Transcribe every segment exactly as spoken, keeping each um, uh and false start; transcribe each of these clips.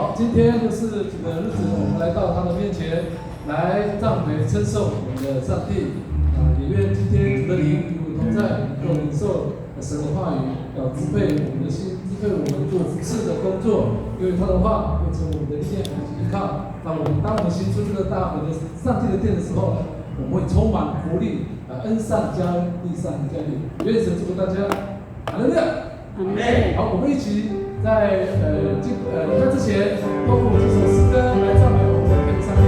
好，今天就是主的日子，我们来到他的面前来赞美称颂我们的上帝。啊，也愿今天主的灵与我们同在，能够领受神的话语，要支配我们的心，支配我们做服事的工作，因为他的话会成为我们的力量以及依靠。当我们当我们行出这个大门的上帝的殿的时候，我们会充满活力，呃，恩上加恩，力上加力。愿神祝福大家。哈利路亚。阿们。好，我们一起在呃进呃离开之前，透过这首诗歌来赞美我们的天父上帝，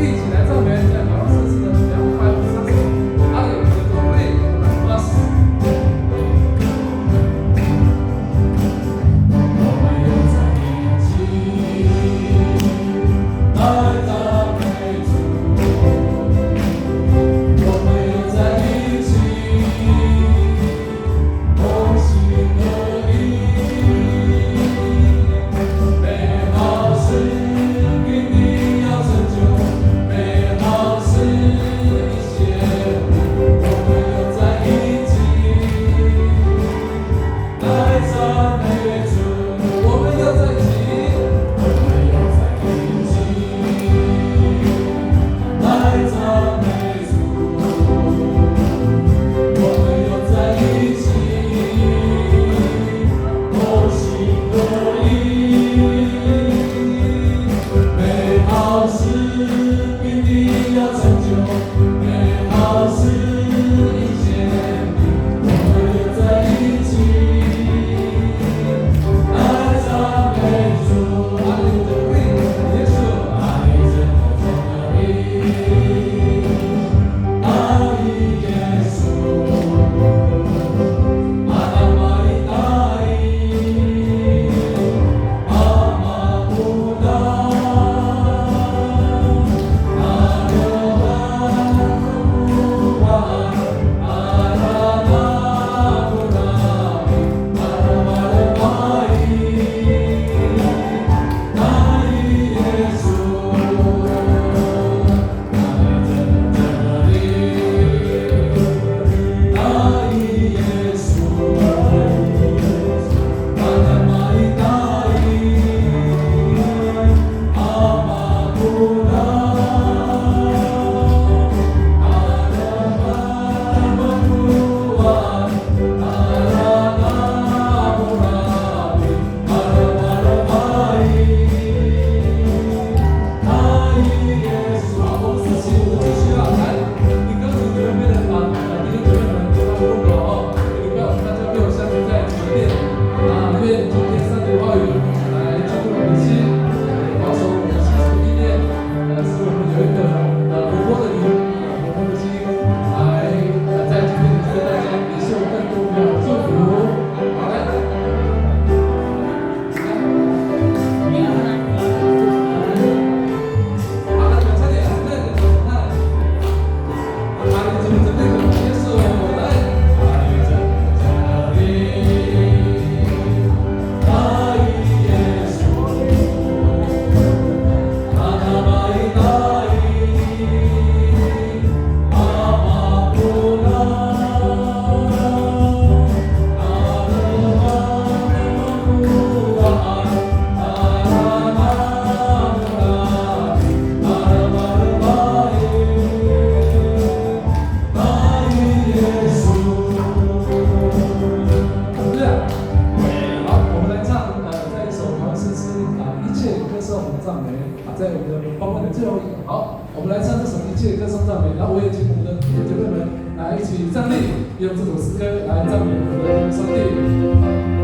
一起来赞美在百万圣诗的两百五十三首。哈利路亚。好，我们来唱，呃，再一首唐诗诗，啊，一切歌颂赞美，啊，在我们的报告的最后一个。好，我们来唱这首一切歌颂赞美，然后我也请我们的弟兄姐妹们来一起站立，用这首诗歌来赞美我们的上帝。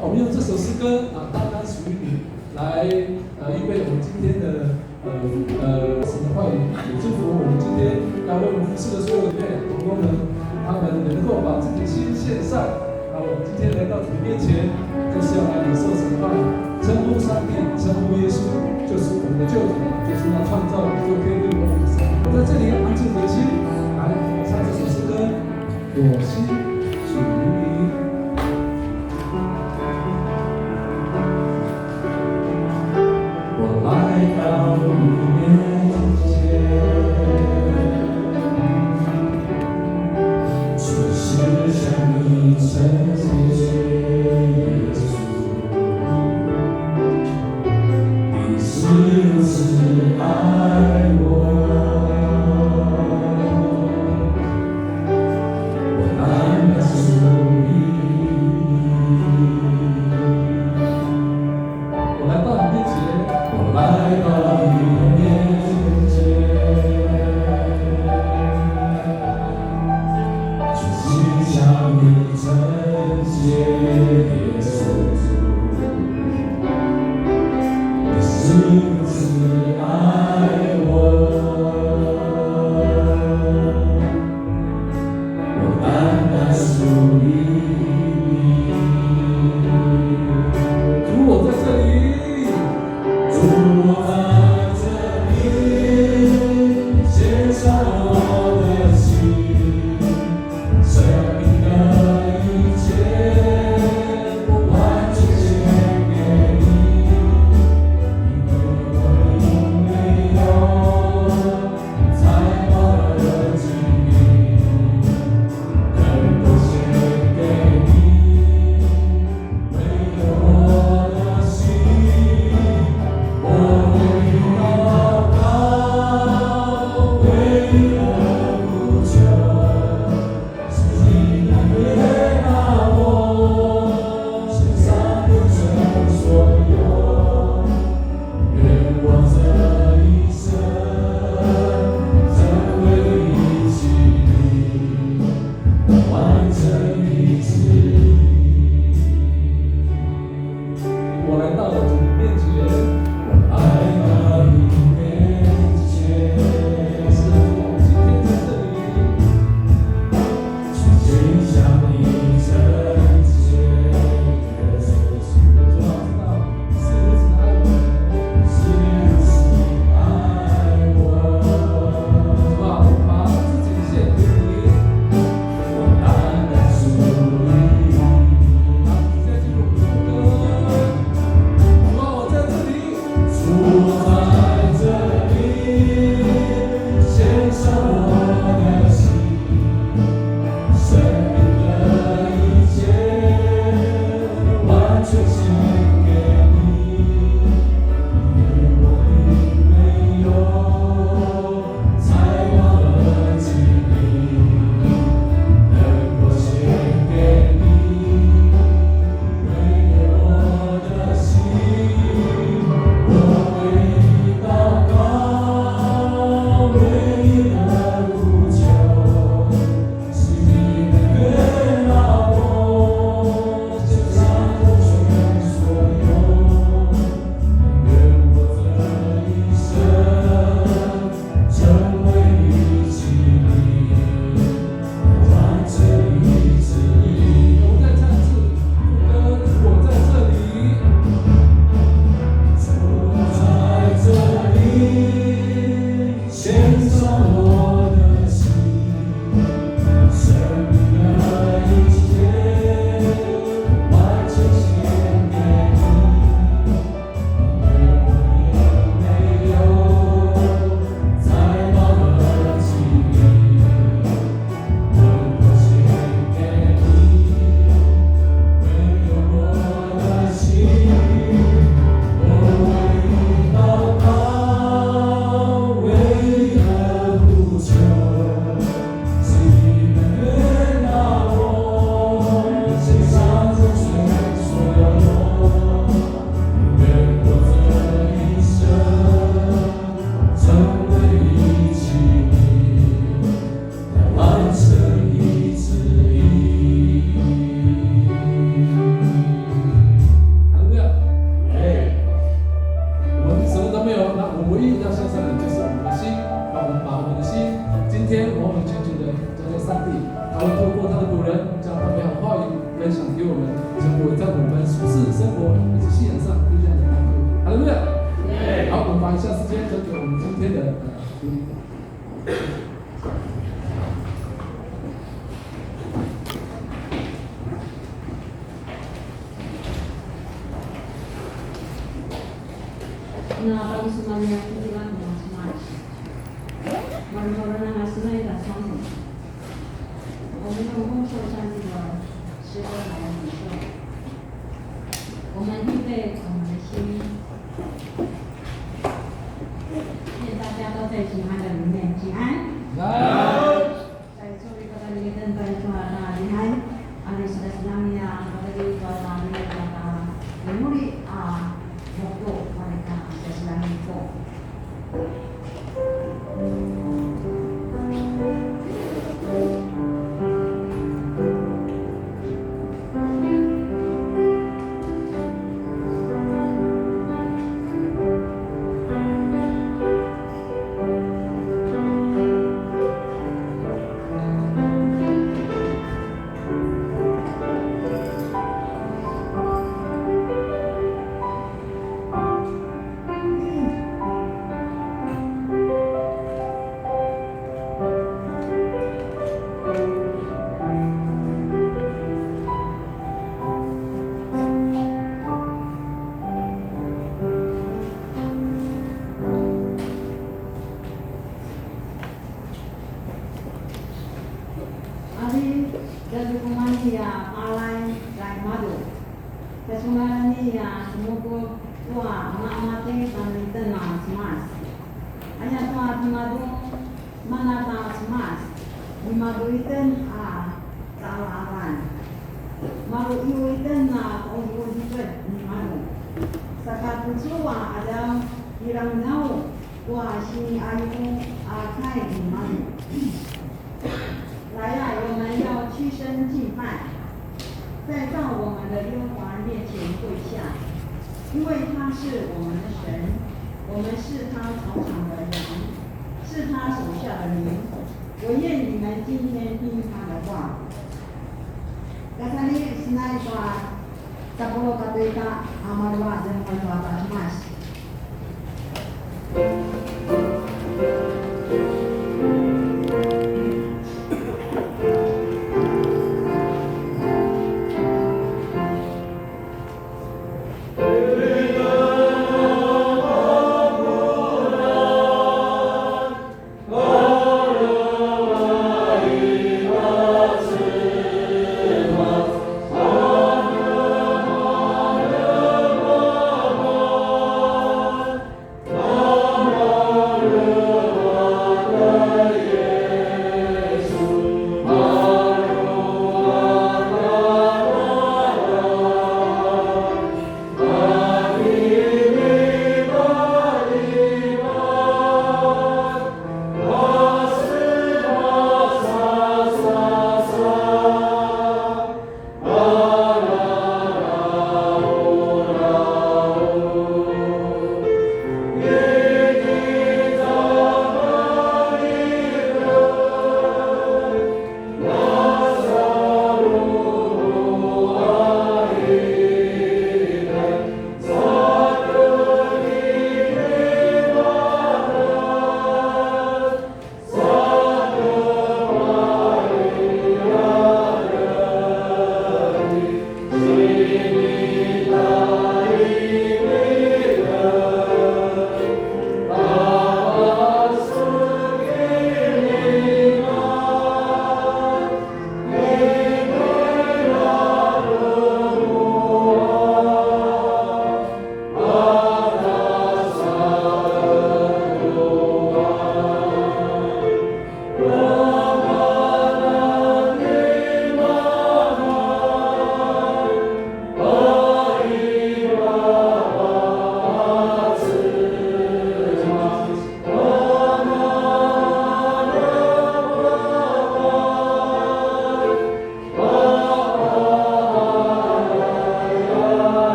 我们用这首诗歌啊，单单属于你，来呃预备我们今天的呃呃神的话语，也祝福我们今天要为我们服侍的所有的同工们，他们能够把自己的心献上。啊，我们今天来到主的面前，就是要来领受神的话语，称呼上帝，称呼耶稣，就是我们的救主，就是那创造宇宙天地万物的神。我在这里安静的心，来唱这首诗歌。 我心属于你。我来到你面前，只是向你称谢耶稣。 你是如此爱我，我单单属于你。我来到你面前，我来到你面前，只是向你称成为在我们服事生活以及信仰上不一样的态度。哈利路亚！好，我们把以下时间交给我们今天的呃主领。那把你什么呢？不知道怎么去买。我们说的那个是那个商品。我们用公司的上这个十个来的时候，我们预备我们的心，愿大家都在平安的里面平安。在座的各位，你跟在座的平安，啊，你是在哪里啊？我的地方啊，你的地方啊，你努力啊，我做，我的地方，在哪里做？ Ari, tjazukuman nia palay tjaimadju. Tjazukuman nia semupu tua namamatay tjanuitjen a Cemas. Aya tua timadju manata Cemas, nimadju itjen a tjalavan. Maru iu itjen a qudjaqudjiqudj nimadju. Saka tucu a qadaw kilaungaw tua siniayu a kai nimadju. Laya, 我们要屈身敬拜，再到我们的耶和华面前跪下，因为他是我们的神，我们是他草场的羊，是他手下的民。我愿你们今天听他的话。Kasani sinai tua Tapuluq katua ita a maleva, zemulj tua ta Cemas.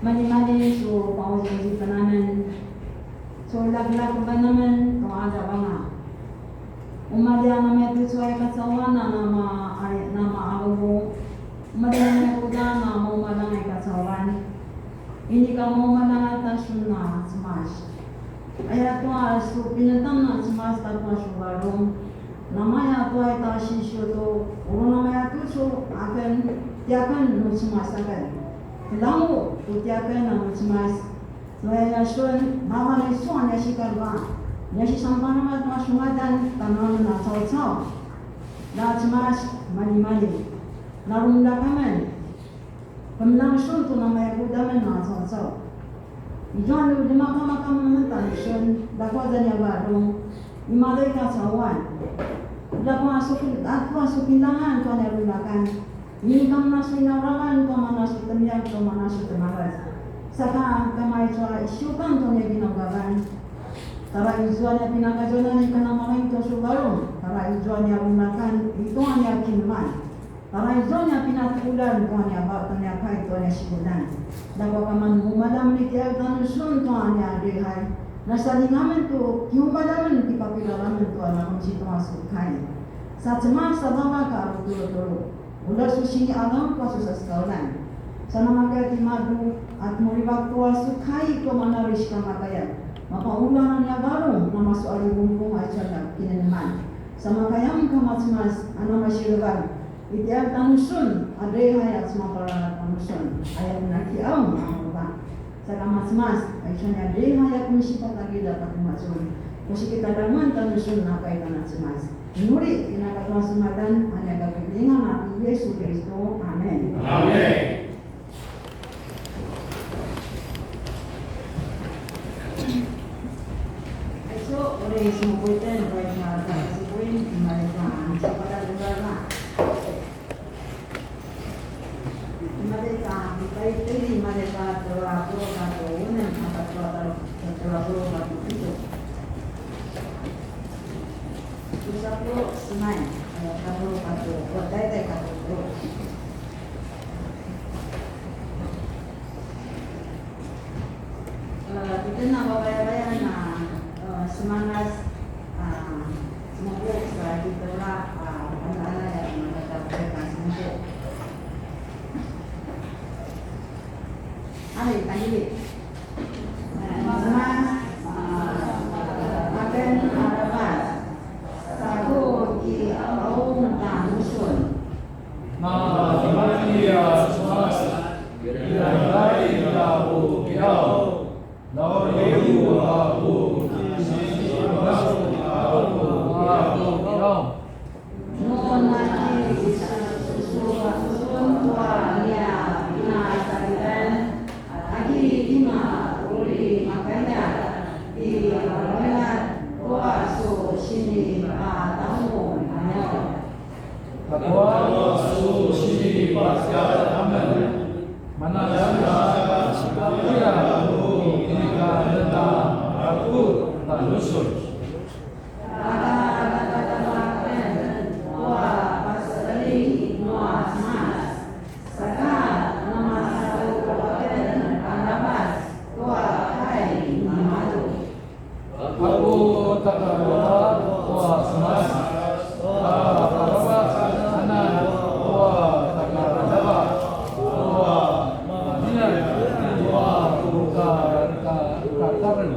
Maljimalji su pauziuzipen amen, su lakelak amen tua qadaw anga. Umalji a namaya tucu a i kacauan a nama, a nama a vuvu. Umalji a namaya kuda a namaumalj anga i kacauan. Inika maumalj anga ta sun a Cemas. Ayatua su pinenetj a Cemas ta tua su varung. Namaya tua ita sisiu tu, uru namaya tucu aken, tiaken nu Cemas aken. Kelangu tu tiaken a nu Cemas. Tua ya sun, mama ni sun ya si kalua. Ya si sampanama tua su ngadan, tanamen a caucau. Na Cemas, maljimalji. Na rundakamen. Kemeljang sun tu namaya kuda amen a caucau. Izua nu ljemakamakamen ta nu sun, ljakua aza nia varung, imaza i kacauan. Ljakua su ki-, ljakua su kilangan tua nia rundakan. Inika mana su inaravan, tua mana su temiak, tua mana su temaras. Saka kama izua isiukang tua nia kinaugavan. Tara izua nia pinakazuanan i kanamalain tua su varung. Tara izua nia rundakan i tua nia kineman. Tara izua nia pinatikulan tua nia ba-, tua nia kai, tua nia sikudan. Ljakua kama nu umalj amen i tiaw ta nu sun tua nia drehai. Na saljinga amen tu kiumalj amen, kipapilal amen tua na kemasi tua su kai. Sa Cemas sa vavak a rutulutulu. Ulja su sinialang tua su sasekauljan. Sa namakaya timadju a temulivak tua su kai tua mana uri sikamakaya. Mapaulja a nia varung, namasu a ljivungvung a icu a kineman. Sa makaya mun kama Cemas a namasilevan. I tiaw ta nu sun, a drehai a cemapara ta nu sun, aya ku nakiaung a maruba. Saka Cemas, aicu a nia drehai a ku misipatagilj a patemacun. Ku sikitadamen ta nu sun a kai ta na Cemas. Nuri, inaka tua su ngadan, a nia kakilingan a ti Yesu Kiristu. Amen. Amen. Aicu, uri semupu itjen, uri semupu itjen, uri semupu itjen, uri semupu itjen. Imaza i tja Taitai, imaza i tja tjelu a puluq katua unem, a katua tjelu a puluq katua pitju. Drusa puluq senai, a, tjelu a puluq katua, o, Taitai katua tjelu. Eh, kita na vavayawayan a, eh, semangat, ah, semupu sa kita ula, ah, anak-anak yang mereka mereka semupu. Ari, tadi. Eh, semangat, ah, akan harapan. Satu di awal tentang musuh. Na timadju a Cemas, kilailai a ku kiqaung, lauri a ku kiqaung. Mun a ki sa susu a sun tua nia pinasakidan, aki tima uri makaya ti Abraham tua su sinipatamu aya. Katua su sinipacekad amen, manasika sikakuya tu inika neta aku tanusun. Kaka, kaka, kaka, tua paseling nua Cemas, saka namasalu aken aravac tua kai nimadju. Aku takarua tua Cemas, takarua anan tua takarua tua malingan tua ka-, ka-, kakareng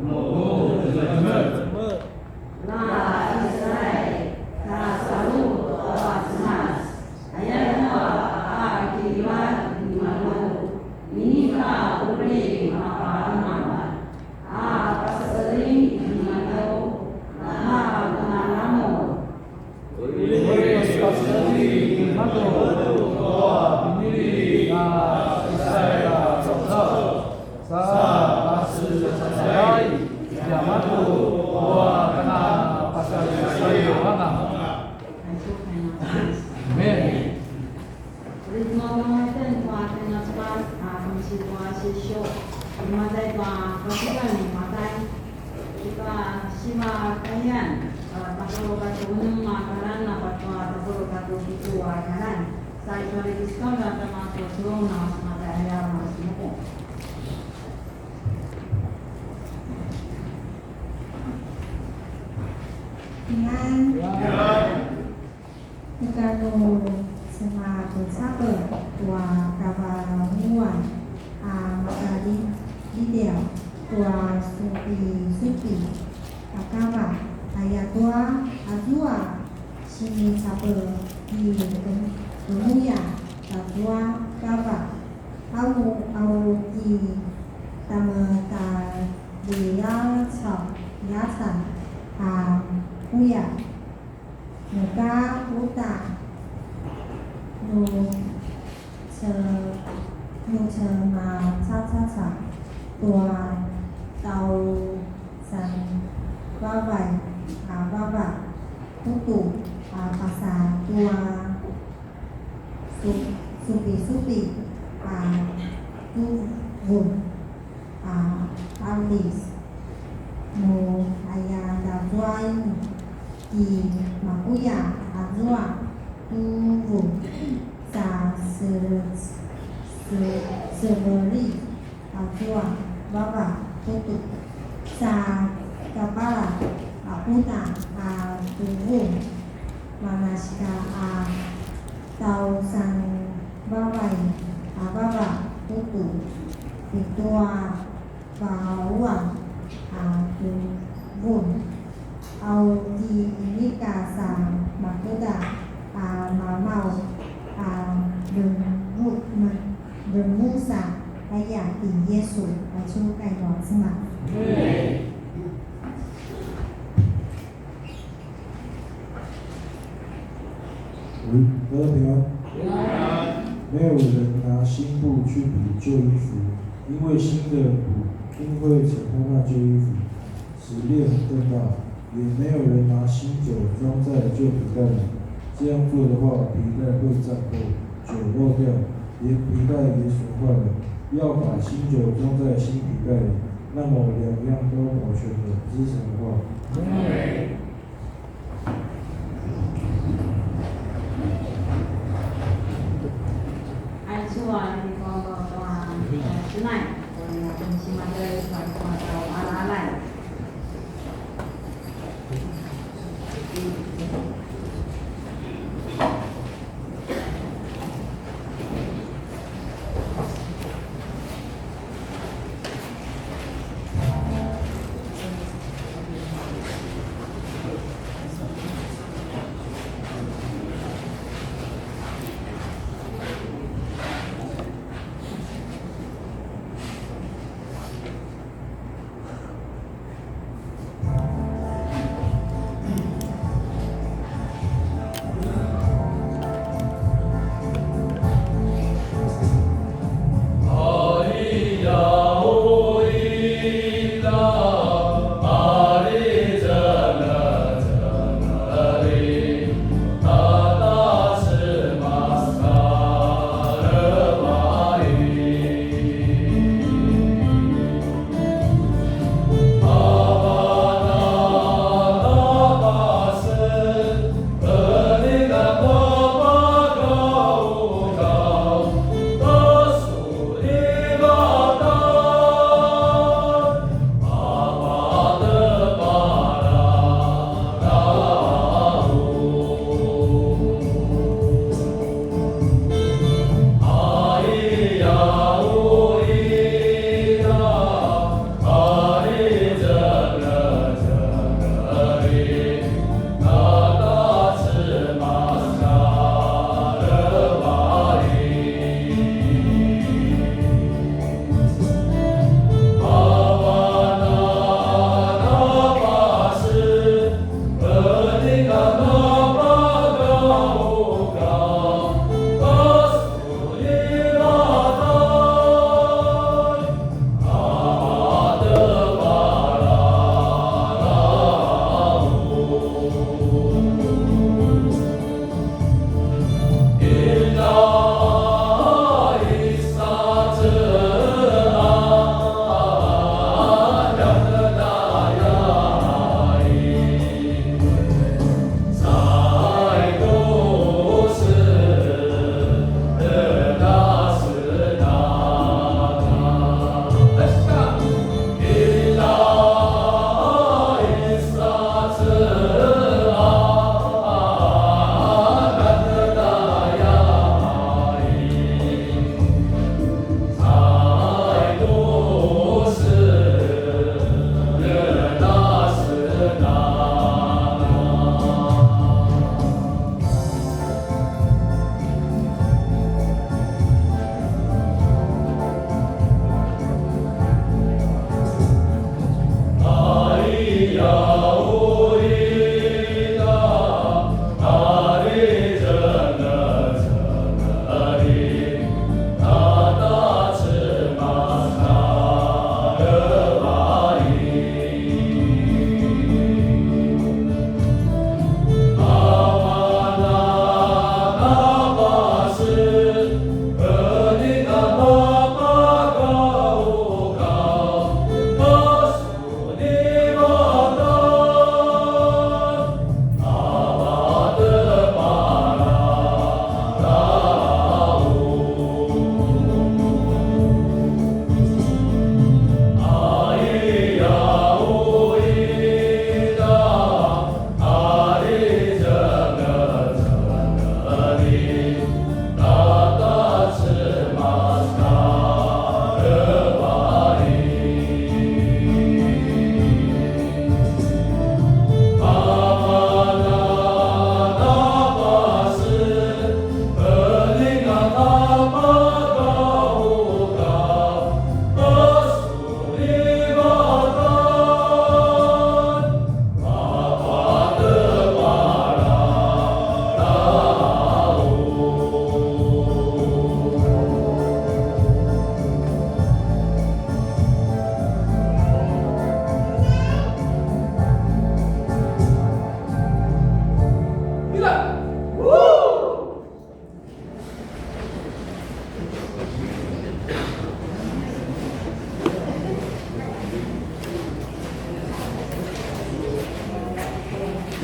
nu zemezemet. Na Israel, kasalu tua Cemas, aya nua a kiljivak nimadju, inika uri maparamar, a paseling nimadju, a namaramur. Uri paseling nimadju tua pinili na Israel a caucau, sa pasecacay tiamadju tua kana pasecacay anga. Amen. Uri tjemaulimalji tua tjen a Cemas, Sikuasisu, imaza i tua kasikan ni Matai, ika siva kayan, tapuluq katua unem a karan, a, tapuluq katua pitju a karan. Sa i tua likiskan na tama su su na mas Matai aya mas muku. Pingan. Pingan. Neka nu sema pucapel tua kavaruan a makalidiljiaw tua supisupi a kava, ayatua azua sinicapel i kemuya tazua kava, au, au ki tametaliyacaw, yacan a kuya. Neka uta nu ce-, nu cemacacaca tua tausanvavay a vava, tutu a pasa tua su-, supisupi a tuvung a alis, nu aya tazuain ti makuya azua tuvung sa se-, se-, seveli azua vava tutu sa kapala a uta a tuvung, manasika a tausan vavay a vava tutu, pitua valuan a tuvung, au ki inika sa makuda a mamaw a remu-, remusa aya ti Yesu, aicu kai nua Cemas. 喂，大家平安。平安。没有人拿新布去补旧衣服，因为新的补并会扯破那旧衣服，使裂痕更大。也没有人拿新酒装在旧皮袋里，这样做的话，皮袋会胀破，酒漏掉，连皮袋也损坏了。要把新酒装在新皮袋里，那么两样都保全了。这是神的话。 Aicu a iniqaljaqaljan tua tja senay, tua nia kemisimadel tua tja alaalay.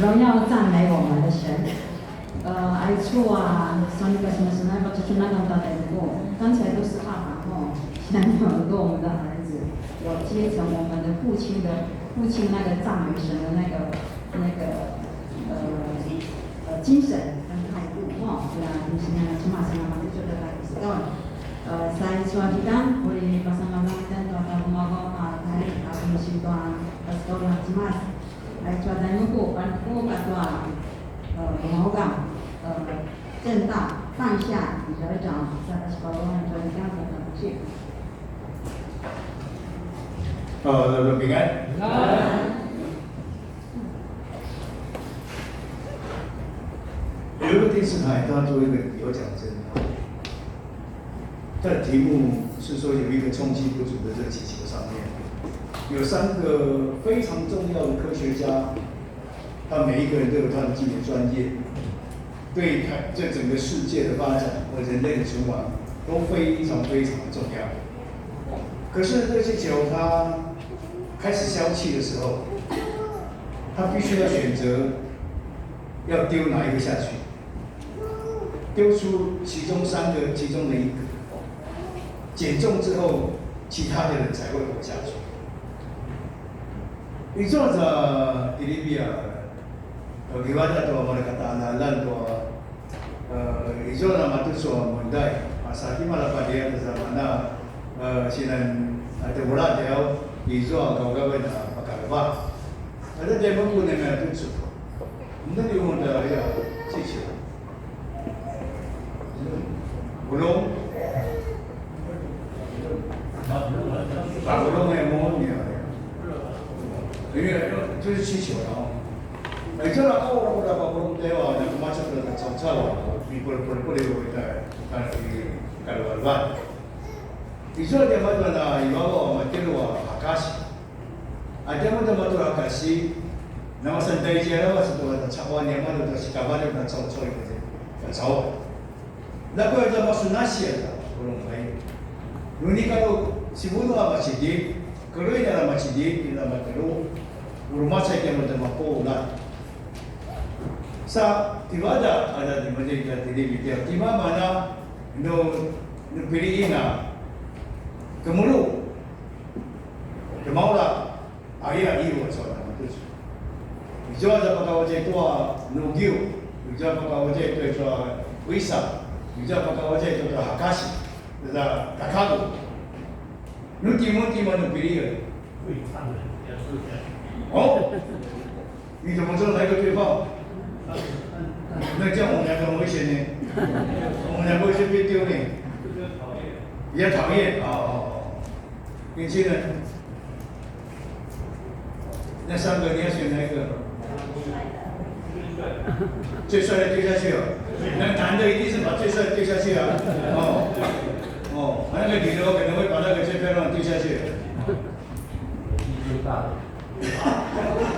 荣耀赞美我们的神。呃，aicu a, sa nika sinasenai, 刚才都是爸爸吼，现在有很多我们的儿子，有接承我们的父亲的，父亲那个赞美神的那个，那个，呃，呃，精神跟态度吼。对啊，就是那个起码是那么就觉得他知道。呃，在说地方，我的巴桑巴桑，但到到我们讲啊，他他们是说，他是讲什么？ Aicu a tjanuku, panuku katua, e, mauga, e, 正大放下，你找一找，在那是包括你找一下，找找去。呃，平安。平安。有一个电视台，他做一个有奖征答，他的题目是说有一个充气不足的热气球上面，有三个非常重要的科学家，他每一个人都有他的自己的专业，对他这整个世界的发展和人类的存亡都非常非常的重要。可是热气球它开始消气的时候，他必须要选择要丢哪一个下去，丢出其中三个其中的一个，减重之后，其他的人才会活下去。Izua za tilibi a, kivada tua mareka taqaljaqaljan tua, e, izua na matucu a mundai, a sa tima la padian za mana, e, sinan, a, tevula tiaw, izua gaugaven a pakaleva. Ada dia mengkuna matucu. Nda di munda ya, cici. Bulung. Bulung ya mo ni ya. Ini, 就是气球了哦。Izua la kau orang udah babulung dewa, nak macam dah cau-cau, ni pul-pul-pul dewa kita, kan di kalau alwan. Izua dia macam na ibawa macam dewa hakasi. Aja mata matur a kasi, namasan taiji aravac tua ta caquan niamadju ta sikavaljut na caucau i kacau. Ljakua aza masunasi aza, ulung pai. Nu inika nu sivulu a macidilj, kelui nia macidilj, ina matelu, uri macai tiamadju ta mapuljat. Sa tivadaq aza timadju ta tilivi tia, tima mana nu, nu piliqin a kemulu. Tjemaula, aya iwa cua namatucu. Izua za pakawacay tua nugiu, izua pakawacay tua cua wisa, izua pakawacay tua cua hakasi, za kakalu. Nu timun timun nu piliqin. 哦，你怎么知道哪一个最棒？那这样我们两个很危险呢。我们两个会先被丢呢。比较讨厌。哦，哦，哦。年轻人，那三个你要选哪一个？最帅的丢下去哦。那男的一定是把最帅的丢下去啊。哦，哦，那个女的可能会把那个最漂亮的丢下去。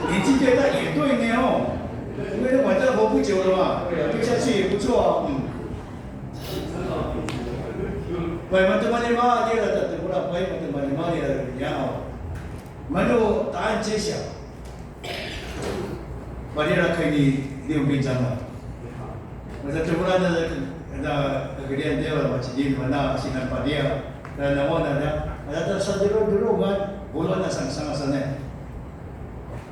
年纪最大也对呢哦，因为晚上活不久了嘛，丢下去也不错啊，嗯。Pai matemalima dia la tatepula, pai matemalima dia la ya. Manu 答案揭晓。 Malira kaini liu pinjama. Masa tevula na, na, kagrian dia, macam ni mana sinan padia. Dan nama na, na, ada tak sadero dero kan, bola na sang sang sana.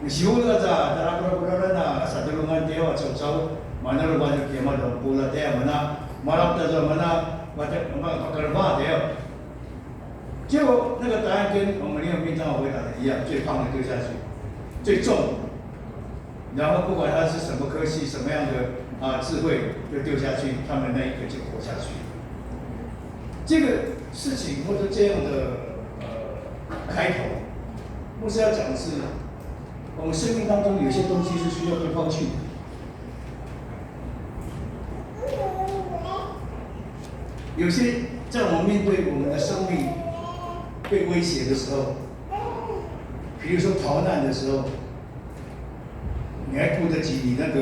Ni siul aja, tara pura pura na sadero kan dia, cau cau, mana lu banyak dia, mana bola dia, mana, malam tak mana, baca, mana pakai dia. 结果那个答案跟我们灵魂便当回答的一样，最胖的丢下去，最重。然后不管他是什么科系、什么样的，啊，智慧，就丢下去，他们那一个就活下去。这个事情或者这样的，呃，开头，牧师要讲的是，我们生命当中有些东西是需要被抛弃的。 有些在我们面对我们的生命被威胁的时候，比如说逃难的时候，你还顾得及你那个，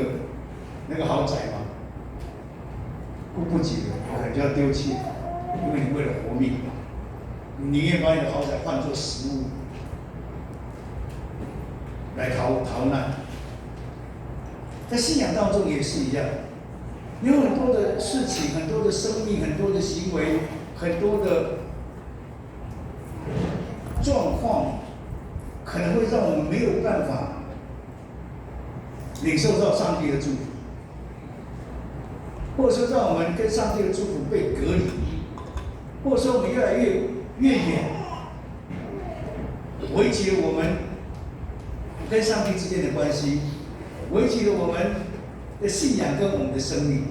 那个豪宅吗？顾不及的，可能就要丢弃，因为你为了活命，你宁愿把你的豪宅换作食物来逃，逃难。在信仰当中也是一样，有很多的事情、很多的生命、很多的行为、很多的状况，可能会让我们没有办法领受到上帝的祝福，或者说让我们跟上帝的祝福被隔离，或者说我们越来越越远，危及了我们跟上帝之间的关系，危及了我们的信仰跟我们的生命。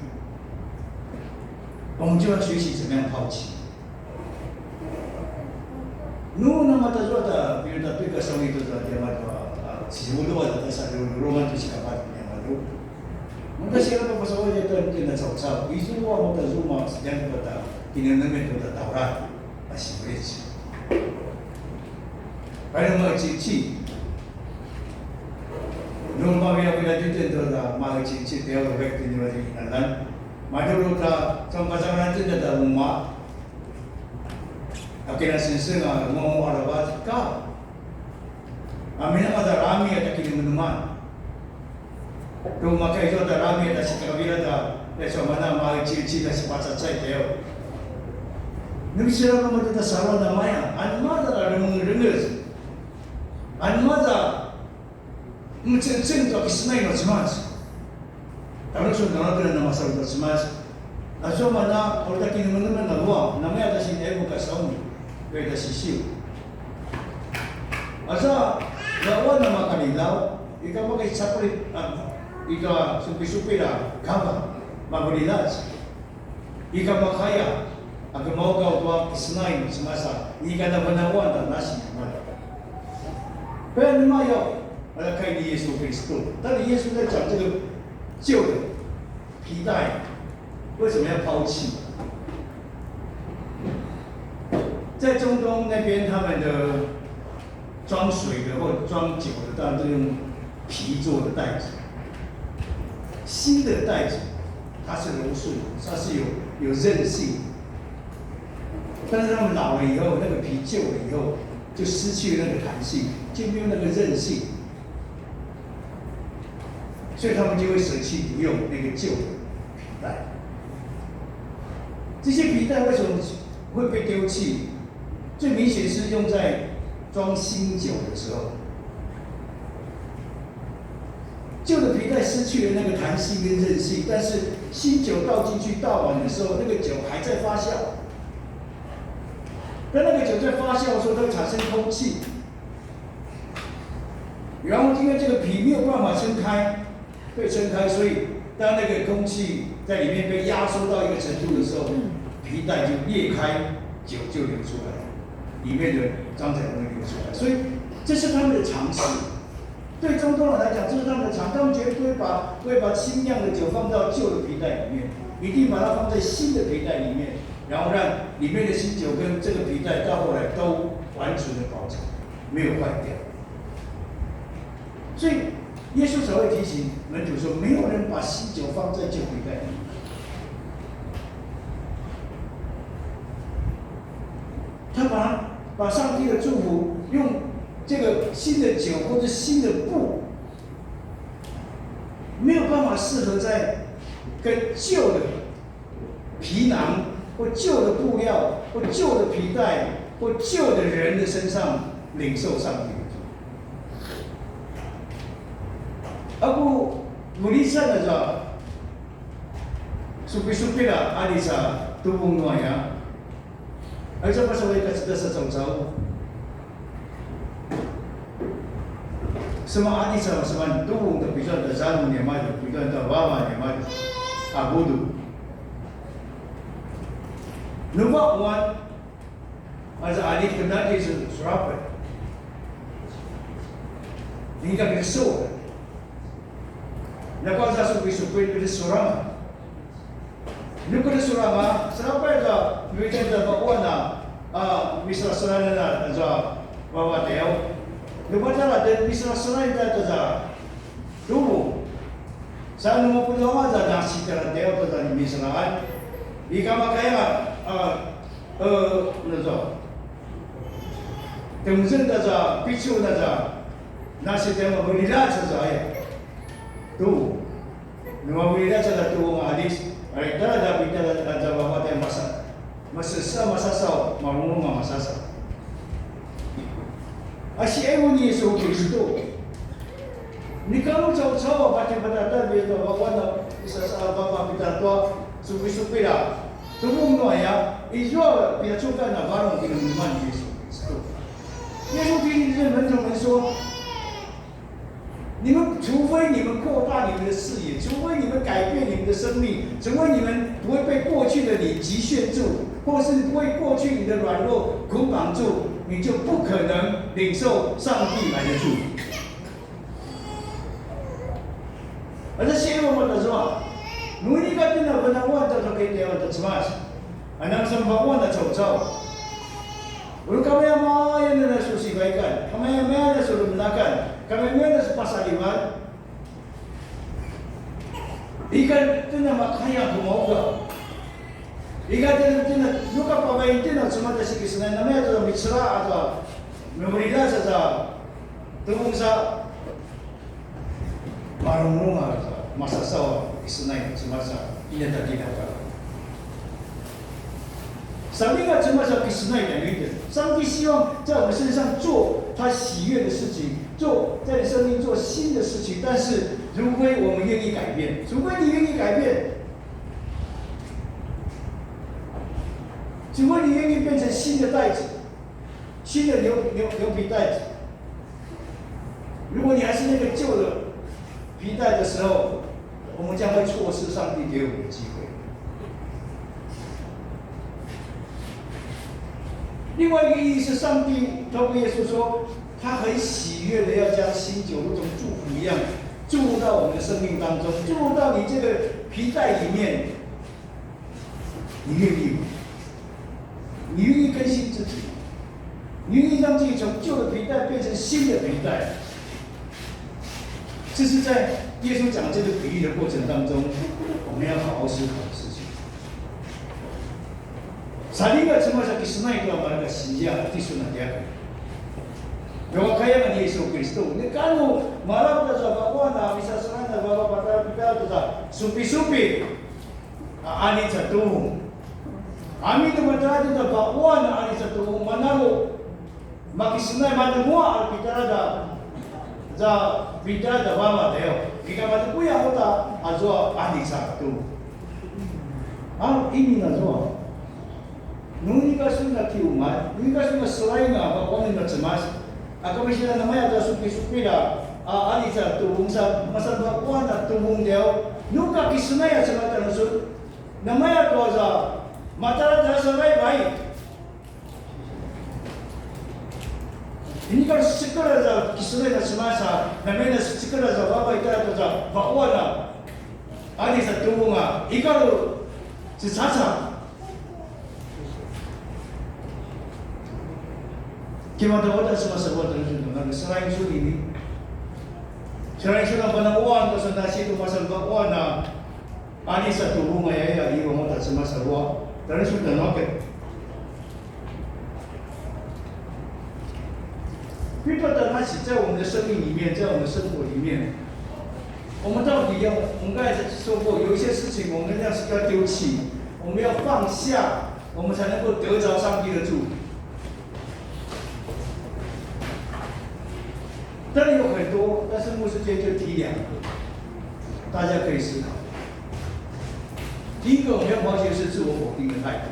我们就要学习怎么样抛弃。Nu namatazua ta, pinuta pika sa uri tuza tiamadua, a, sivuluan ta sa uri roman tu sikapat tiamadua. Mata sila pa pasawal ya tuan tiana caucau. Izua mata zuma sedang kata kinanemen tuta Taurat. A sivulin. Pada mai cici. Nu mavia pila titen tuta mai cici tiaw rek tinimali nalan. Madulu ta kampazangan titen ta uma. Akina senseng a nguanguaq aravac ka. Aminanga ta rami a ta kinemeneman. Tu maka izua ta rami a ta sikavira ta, e, so mana mai cici ta sipacacay teo. Nu misira ka mata ta sarua namaya, anema ta remengerengez. Anema ta mecengceng tua kisenay nua Cemas. Tanu sun tanu kena na masalu tua Cemas. Azua mana, uri ta kinemenemen na lua, namaya ta sinayu ka sauni, uri ta sisiu. Aza, lua na makalilaw, ika maka isapri, a, ika supi-supi la, kava, makulilac. Ika makaya, a kemaukaw tua kisenay nua Cemas a, ika na venawan ta nasi mada. Paya nema yau, ala kai ni Yesu Kristo. 但是耶稣在讲这个旧的皮带为什么要抛弃？在中东那边，他们的装水的或装酒的，当然都用皮做的袋子。新的袋子，它是柔顺，它是有，有韧性。但是他们老了以后，那个皮旧了以后，就失去了那个弹性，就没有那个韧性。所以他们就会舍弃不用那个旧的皮带。这些皮带为什么会被丢弃？最明显是用在装新酒的时候。旧的皮带失去了那个弹性跟韧性，但是新酒倒进去倒满的时候，那个酒还在发酵。当那个酒在发酵的时候，它会产生空气，然后因为这个皮没有办法撑开，被撑开，所以当那个空气在里面被压缩到一个程度的时候，皮带就裂开，酒就流出来，里面的装载物流出来。所以这是他们的常识。对中东人来讲，这是他们的常，他们绝对不会把，不会把新酿的酒放到旧的皮带里面，一定把它放在新的皮带里面，然后让里面的新酒跟这个皮带到后来都完全的保存，没有坏掉。所以耶稣才会提醒门徒说，没有人把新酒放在旧皮带里。他把，把上帝的祝福用这个新的酒或者新的布，没有办法适合在跟旧的皮囊或旧的布料或旧的皮带或旧的人的身上领受上帝的祝福。Aku mulisan aza supisupila alisa tupung nuaya. Aicu a pasaway kacedas a caucau. Sema adi sa seman tu ta pizuan ta zalu niamadju, pizuan ta vava niamadju. A budu. Nuva uan, aza adi kenadi su surapai. Hingga kesu. Nako aza su bisupin pili surama. Nukuri surama, serapai za, nuitan za vakuan a, a, misrasanan a, za, vavatew. Nupatara, dan misrasanan za, za, dubu. Sa numa puluanga za, nasi tara tew, za, misraan. Ika makaya, a, e, nazo. Temuzin za, picu za, nasi tew, mabulila za, ya. Tu. Nua viri aca ta tu nga alis, ari tala da pitala da vavata masa, masasa masasaw, marungrung a masasaw. A si evu ni Yesu Kristo. Ni kamu caucau a pati patata bi tu vawana isa sa vava pitatua supi-supi la. Tuvung nu aya, izua piacukan na varung kinamuman ni Yesu Kristo. 耶稣听见这门徒们说，你们除非你们扩大你们的视野，除非你们改变你们的生命，除非你们不会被过去的你局限住，或是不会过去你的软弱捆绑住，你就不可能领受上帝来的祝福。Aza siyaiwan mata zua, nu inika tjen a venanguaq tua tja kaidayawan ta Cemas, a namasan vaquan a caucau. Uri kamayamayan a su sivaikan, kamayamayan a su lemenakan, kamayamayan a su pasalivan. Inika tjen a makaya kumauka. Inika tjen a, tjen a, nu ka pavai tjen a Cemas ta sikisenay namaya tua micela atua, memorilas atua, tuvung sa. Marungrung a masasaw a kisenay Cemas a inatagilata. 上帝啊，Cemas a kisenay 的名字。上帝希望在我们身上做他喜悦的事情，做在你生命做新的事情。但是，除非我们愿意改变，除非你愿意改变，除非你愿意变成新的袋子，新的牛牛牛皮袋子。 如果你还是那个旧的皮带的时候，我们将会错失上帝给我们的机会。另外一个意义是，上帝透过耶稣说，他很喜悦的要将新酒如同祝福一样注入到我们的生命当中，注入到你这个皮带里面。 你愿意吗？你愿意更新自己吗？你愿意让自己从旧的皮带变成新的皮带？这是在耶稣讲这个比喻的过程当中，我们要好好思考的事情。Salinga cuma sa kisenay tua mareka sinzia ti suna tiaken. Lewat kaya ni Yesu Kristo. Ni kanu malam ta sa vaquan a misasalan a vava pata pita ta sa supi-supi. A, ani ca tuvung. Amin tu matjalja ta vaquan a ani ca tuvung, manaru makisenay manenguaq a pitjalja ta, za pitjalja ta vava tayo. Kita matu kuya uta azua ani ca tuvung. A, ini na zua. Nu inika sun a kiumalj, nu inika sun a selaing a vaquan a Cemas. A kami sila namaya ta supi-supi la, a, ani ca tuvung sa, masa vaquan a tuvung liaw, nu ka kisenay a Cemas tjanusun, namaya tua za, matjalja ta sa vaivai. Inika sekelja za kisenay a Cemas a, namaya sekelja za vavai tjanusun za, vaquan a, ani ca tuvung a, ika lu, secaca. Kimatawata semasa buat dan sunnah, selain sunni ni. Selain sunnah pada uan, pasal nasi tu pasal bakuan na. Ani satu bunga ya, ya, iwa mata semasa buat. Dan sunnah noket. 因为在那些在我们的生命里面，在我们的生活里面，我们到底要，我们刚才说过，有一些事情我们要是要丢弃，我们要放下，我们才能够得着上帝的祝福。当然有很多，但是牧师今天就提两个，大家可以思考。第一个，我们要保持的是自我否定的态度。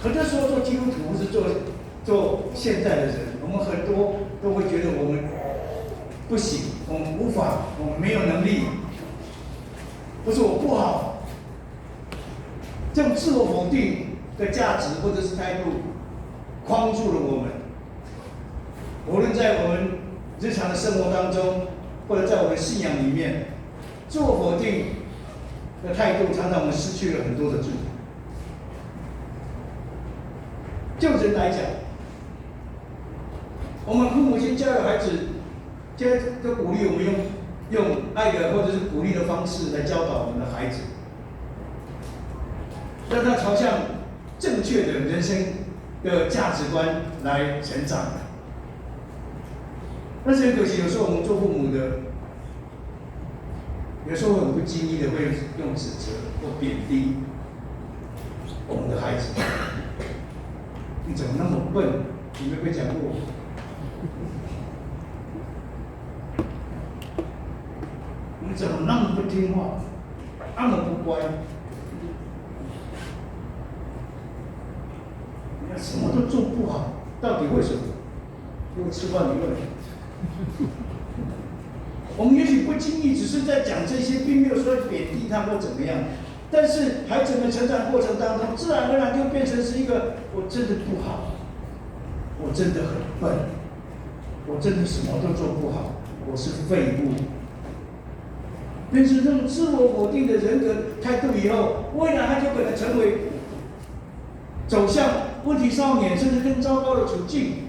很多时候做基督徒或是做，做现在的人，我们很多都会觉得我们不行，我们无法，我们没有能力，或是我不好。这种自我否定的价值或者是态度框住了我们。无论在我们日常的生活当中，或者在我们信仰里面， 自我否定的态度，常常我们失去了很多的祝福。就人来讲，我们父母亲教育孩子，今天都鼓励我们用，用爱的或者是鼓励的方式来教导我们的孩子，让他朝向正确的人生的价值观来成长。但是很可惜，有时候我们做父母的，有时候很不经意的会用指责或贬低我们的孩子。你怎么那么笨？你没有被讲过？你怎么那么不听话？那么不乖？你看什么都做不好，到底为什么？因为吃饭没问题。我们也许不经意只是在讲这些，并没有说贬低他或怎么样，但是孩子们成长过程当中，自然而然就变成是一个我真的不好，我真的很笨，我真的什么都做不好，我是废物。变成这种自我否定的人格态度以后，未来他就可能成为走向问题少年，甚至更糟糕的处境。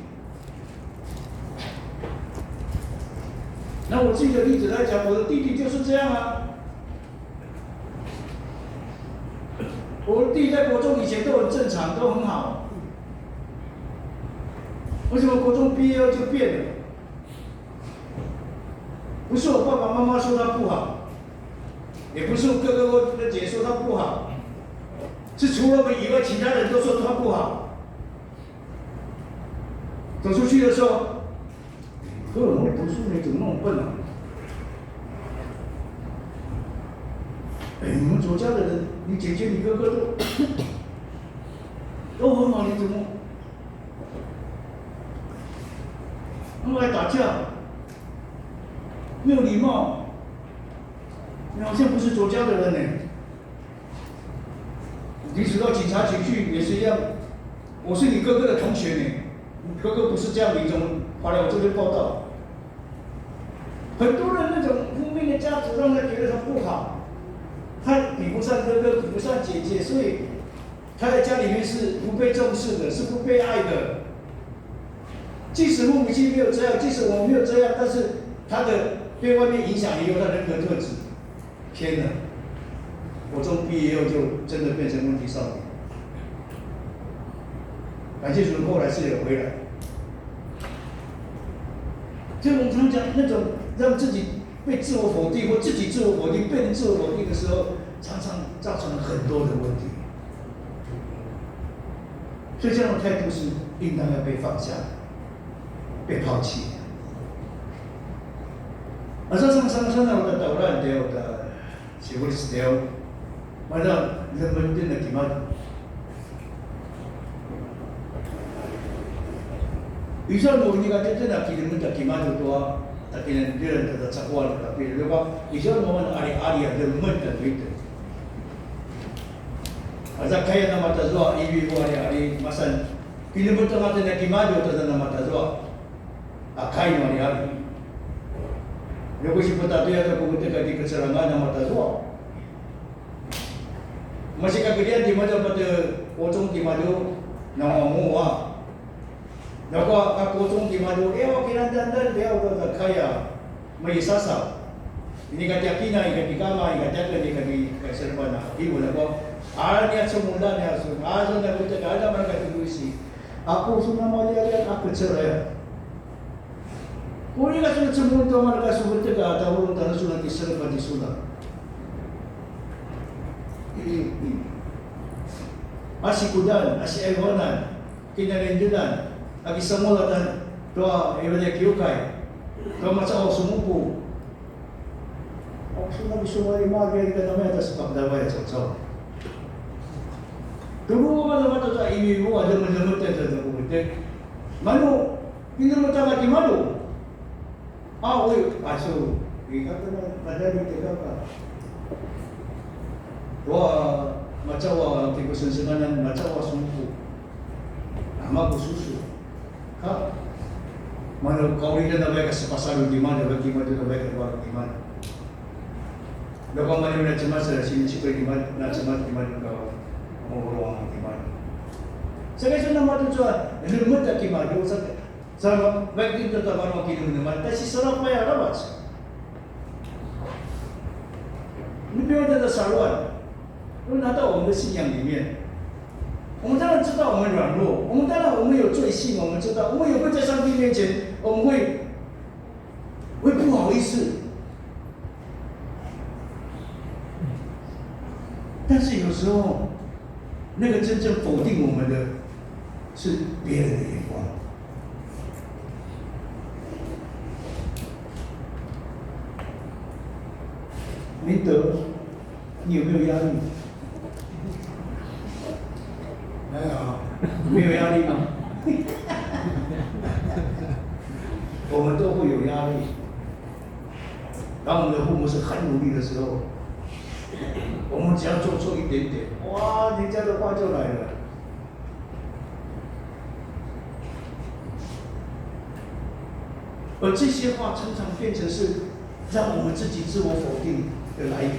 拿我自己的例子来讲，我的弟弟就是这样啊。我弟在国中以前都很正常，都很好，为什么国中毕业就变了？不是我爸爸妈妈说他不好，也不是我哥哥或姐说他不好，是除了我们以外，其他人都说他不好。走出去的时候，哥，我不是你怎么那么笨啊？哎，你们左家的人，你姐姐、你哥哥都都很好，你怎么那么爱打架？没有礼貌，你好像不是左家的人呢。即使到警察局去也是一样，我是你哥哥的同学呢，你哥哥不是这样，你怎么跑来我这边报道？很多人那种负面的价值，让他觉得他不好，他比不上哥哥，比不上姐姐，所以他在家里面是不被重视的，是不被爱的。即使父母亲没有这样，即使我没有这样，但是他的被外面影响也有他人格特质。天哪，国中毕业后就真的变成问题少年。感谢主，后来是有回来。所以我们常讲那种让自己被自我否定或自己自我否定、被人自我否定的时候，常常造成了很多的问题。所以这样的态度是应当要被放下、被抛弃的。Asa sangasangasan a uta tauran tia uta sivulis tia, mada lemeten a timadju. Izua nu inika tjatjen a kilemet a timadju tua, ta kinanlian ta caquan a tapilj, ljuka izua nu avan a aliali a lemet a titjen. Aza kaya namatazua, ivi ua aliali, masan kilemet anga tjen a timadju ta namatazua a kai nu aliali. Ljuka sipatatuya ta ku vetjek a ti kecerangan namatazua. Masi kakedrian timadju patje kucung timadju nanguanguaq. Ljakua ka kucung timadju, ewa kinandandan, ewa ka kaya, mai sasav. Inika tjakina, inika tikanga, inika tjaken, inika ti kaiselepan a kivu, ljakua, a nia cemuljan nia su, a su na vetjek, a na mareka tigusi. Aku su namalialia, aku ceraya. Uri ka su cemuljan tu mareka su vetjek, a tavulung tana su na kiselepan ti sula. A sikudan, a siaivanan, kinalindiljan, a kisamulatan tua ivalia kiukai, tua macaqu a sumupu. Aku su na kisumalima, kaya kita namaya ta sepakdavai caucau. Tulu mana mata ta ivi vua, lemet-lemet ta ta kukutek. Manu, pinlemet anga timadju. A, ui, a, su, i kaka na, kadjali te kaka. Tua, macaqu a kipusengsengan, macaqu a sumupu. Ama ku susu. Ka, mana kaulida na vaik a sepasalu timadju, vaik timadju na vaik a varu timadju. Ljakua mana na cemas a sini cipai timadju, na cemas timadju ka, mau ruang timadju. Sa kaisu na matu cua, lemet a timadju, sa Sa vaik itjen ta vanua kinemeneman, ta siselapay aravac. 你不要在这散乱，因为拿到我们的信仰里面，我们当然知道我们软弱，我们当然我们有罪性，我们知道，我们也会在上帝面前，我们会会不好意思。时候，那个真正否定我们的是别人的眼光。明德，你有没有压力？没有。没有压力吗？我们都会有压力。当我们的父母是很努力的时候，我们只要做错一点点，哇，人家的话就来了。而这些话常常变成是让我们自己自我否定的来源。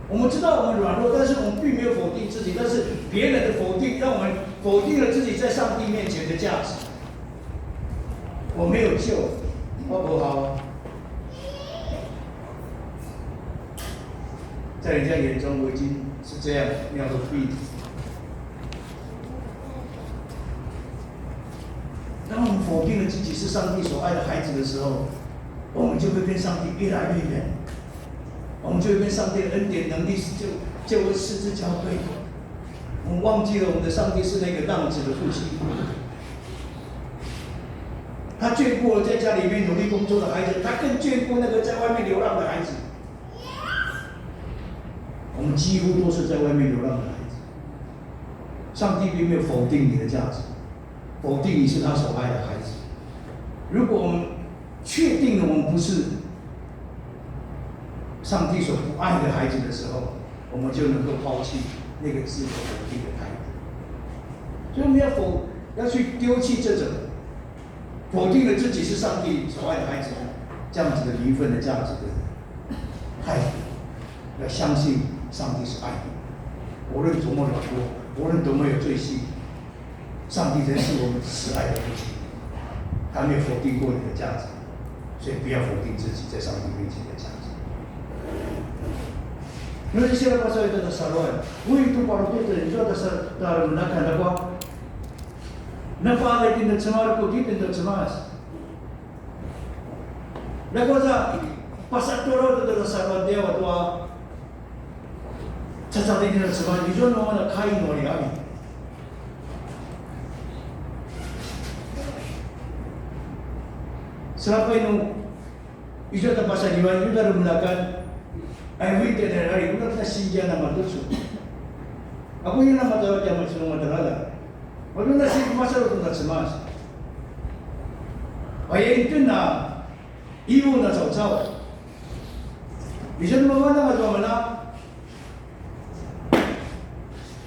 我们知道我们软弱，但是我们并没有否定自己，但是别人的否定让我们否定了自己在上帝面前的价值。我没有救，我不好。在人家眼中我已经是这样，那样的病。当我们否定了自己是上帝所爱的孩子的时候，我们就会跟上帝越来越远，我们就会跟上帝的恩典、能力、救救恩失之交臂。我们忘记了我们的上帝是那个浪子的父亲。他眷顾了在家里面努力工作的孩子，他更眷顾那个在外面流浪的孩子。我们几乎都是在外面流浪的孩子。上帝并没有否定你的价值，否定你是他所爱的孩子。如果我们确定了我们不是上帝所不爱的孩子的时候，我们就能够抛弃那个自我否定的态度。所以我们要否要去丢弃这种否定了自己是上帝所爱的孩子这样子的灵魂的价值的态度，要相信上帝是爱的，无论多么软弱，无论多么有罪性，上帝仍是我们慈爱的父亲，他没有否定过你的价值，所以不要否定自己在上帝面前的价值。Nuri sila pasal ita ta saluan. Ui tu paru tu tu izua ta sa ta remenakan ta kua. Napa ala itin ta cemar ku itin ta cemas. Ljakua sa pasatoro tu ta saluan dia wa tua. Cacatitjen a cemas izua nu mana kai nu ari ari. Selapai nu izua ta pasalivan izua ta remenakan. Ai wite na ari una ta sinja na matucu. Aku ina matawa dia matucu matalala. Matucu na si masalu tu ta cemas. Ai itu na ivu na caucau. Izua nu mana matucu mana.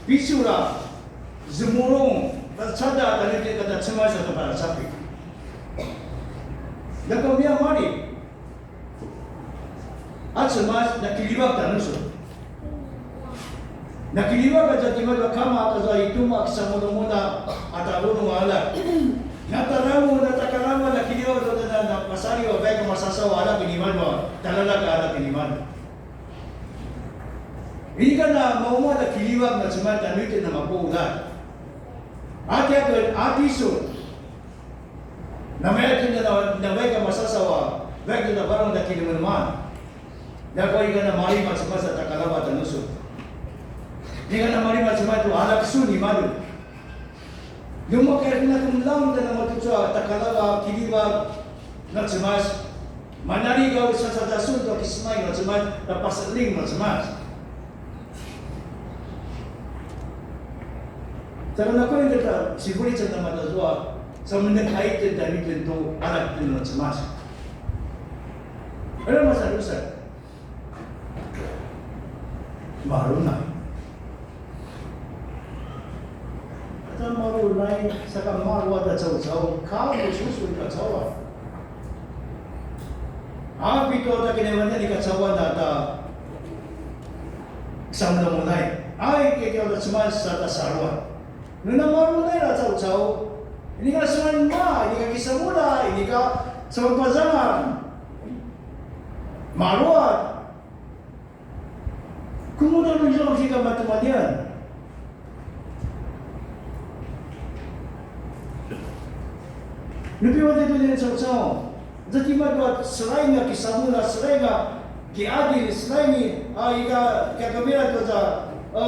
Picul a zemulung, ta cada ta nitjen kata cemas a tu para sapi. Ljakua mia mali. A cemas na kiljivak ta nusu. Na kiljivak aza timadju a kama ata za ituma kisamudamuda ata vunung a aljak. Na taramu, na takalama, na kiljivak aza na, na pasaliw a vaik a masasaw a aljak nimadju a, talalak a aljak nimadju. Inika na maumaumalj a kiljivak na cemas ta nitjen a mapuljat. A tiaken, a tisun. Na maya tjen na, na vaik a masasaw a, vaik na varung ta kinemeneman. Ljakua inika na malima cemas a takalava ta nusu. Inika na malima cemas tu aljak sun nimadju. Ljumakaya na kemeljang ta na matucu a takalava kiljivak na cemas. Manali ka usa sa ta sun tu kisemay na cemas, ta paseling na cemas. Sa kana kau yang kata sibuli sa ta matazua, sa mendekai tjen ta nitjen tu aljak tjen na cemas. Ada masa dosa. Marunai. Kata marunai, saka maru ata caucau, kau susu i kacauan. A pitu ata kinemeneman i kacauan ata samulamunai. Ai keke ata cemas sa ta saruan. Nu namarunai a caucau, inika seman ma, inika kisamula, inika seman pazangan. Maruat. Kemudian menjawab jika mata malian. Nupi waktu itu dia caucau. Jadi madu selain kisamula, selain kiadil, selain, ah, ika, ika kamera tu sa e,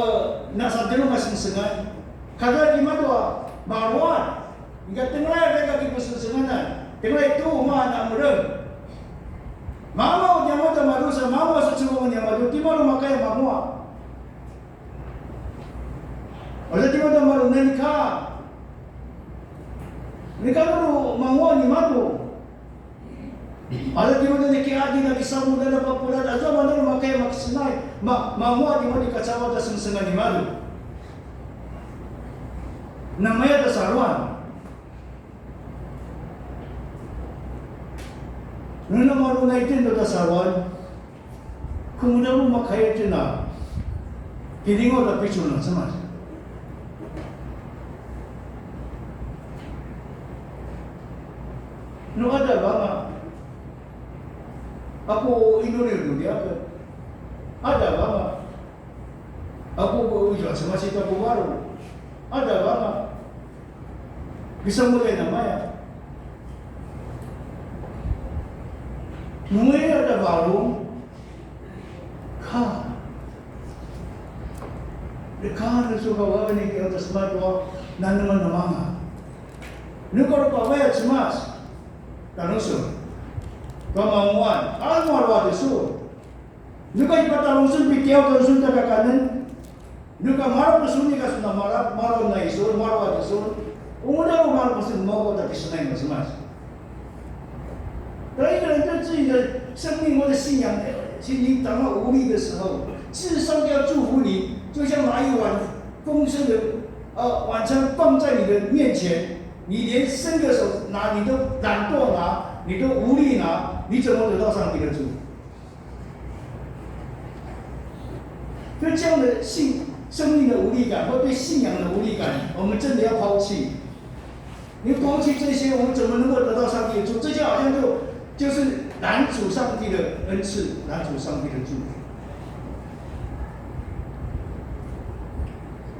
na sa tjelu masengsengan. Kada timadju a maruan. Ika tengelay a kipusengsenganan. Tengelay tu ma na mereng. Mama tiamadju a marusa, mama su cungungan tiamadju, timadju makaya mamua. Asa timadju a maruan nika. Nika nuru mamua nimadju. Asa timadju a kiadil a kisamudan a papulan, azua manu makaya makisenay, ma, mamua timadju kacava ta sengsengan nimadju. Namaya ta saruan. Nu namaruan a itjen ta saruan. Kemuda nu makaya itjen a kilingaw ta picul na Cemas. Nu ada vanga. Aku inuri dulu dia ke. Ada vanga. Aku ko ujo Cemas ita ku baru. Ada vanga. Bisa mulai namaya. Nungaya ada baru. Ka. Deka na su kawawa ni ki atas matua, nanama namanga. Nuka rupa waya Cemas. Tanusu. Kamanguan. Alam warwa desu. Nuka ipatalungsun pitiaw tanusun takakanen. Nuka mara pesun ika suna mara, mara na isun, mara wa isun. Umuna mara pesun mau kota kisunai Cemas. 当一个人对自己的生命或者信仰已经感到无力的时候，事实上要祝福你，就像拿一碗丰盛的，呃，晚餐放在你的面前，你连伸个手拿，你都懒惰拿，你都无力拿，你怎么得到上帝的祝福？所以这样的信，生命的无力感，或对信仰的无力感，我们真的要抛弃。 你抛弃这些，我们怎么能够得到上帝的祝福？这就好像就，就是拦阻上帝的恩赐，拦阻上帝的祝福。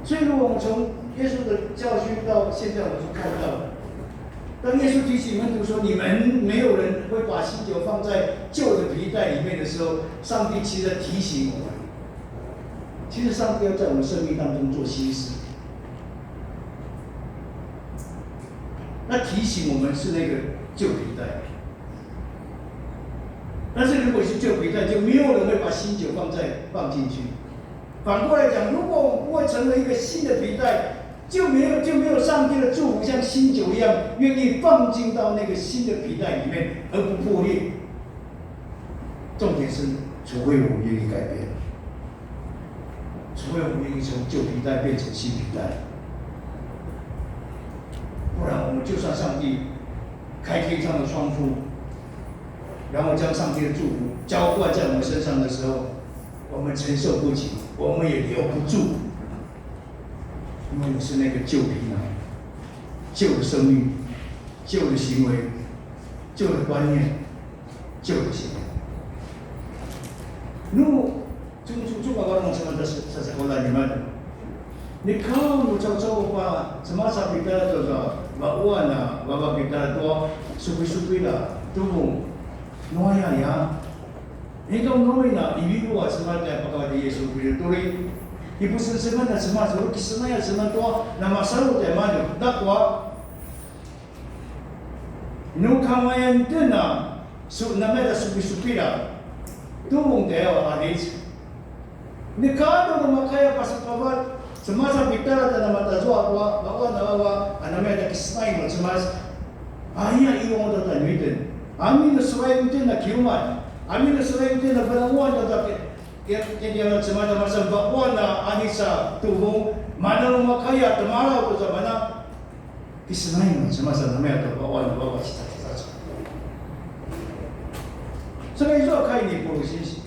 所以，如果我们从耶稣的教训到现在，我们就看到了，当耶稣提醒门徒说：“你们没有人会把新酒放在旧的皮袋里面”的时候，上帝其实在提醒我们，其实上帝要在我们生命当中做新事。 那提醒我们是那个旧皮带。但是如果是旧皮带，就没有人会把新酒放在，放进去。反过来讲，如果我们不会成为一个新的皮带，就没有，就没有上帝的祝福像新酒一样，愿意放进到那个新的皮带里面而不破裂。重点是，除非我们愿意改变。 除非我们愿意从旧皮带变成新皮带，不然我们就算上帝开天上的窗户，然后将上帝的祝福浇灌在我们身上的时候，我们承受不起，我们也留不住，因为我们是那个旧皮囊、旧的生命、旧的行为、旧的观念、旧的信仰。 Cucu, cucu a varung sa mata sa, sa sekolah ni mana. Ni kau nu cau cau pa semasa kita tu sa, vaquan a vava kita tua supi-supi la tuvung. Nu aya ya. Ni kau nu ina ivivu a semata pakavati Yesu Kristu turi. Ipu sen semana semasa, uki semaya semana tua, na masalu te manu. Dakwa. Nu kamayan tjen a su namaya supisupila tuvung tjayaw a qalic. Ni kanu nu makaya pasapavat, semasa pitara tja namatazua tua vaquan a vava a namaya tja kisenay nua Cemas. Aya iwang uta tjanuitjen. Amin nu selain tjen a kiuman. Amin nu selain tjen a valanguan tja tja tja tja Cemas a masa vaquan a qalic a tuvung. Mana nu makaya temalaw tu sa mana. Kisenay nua Cemas a namaya tua vaquan a vava cita cita. 这个一做开你不信心。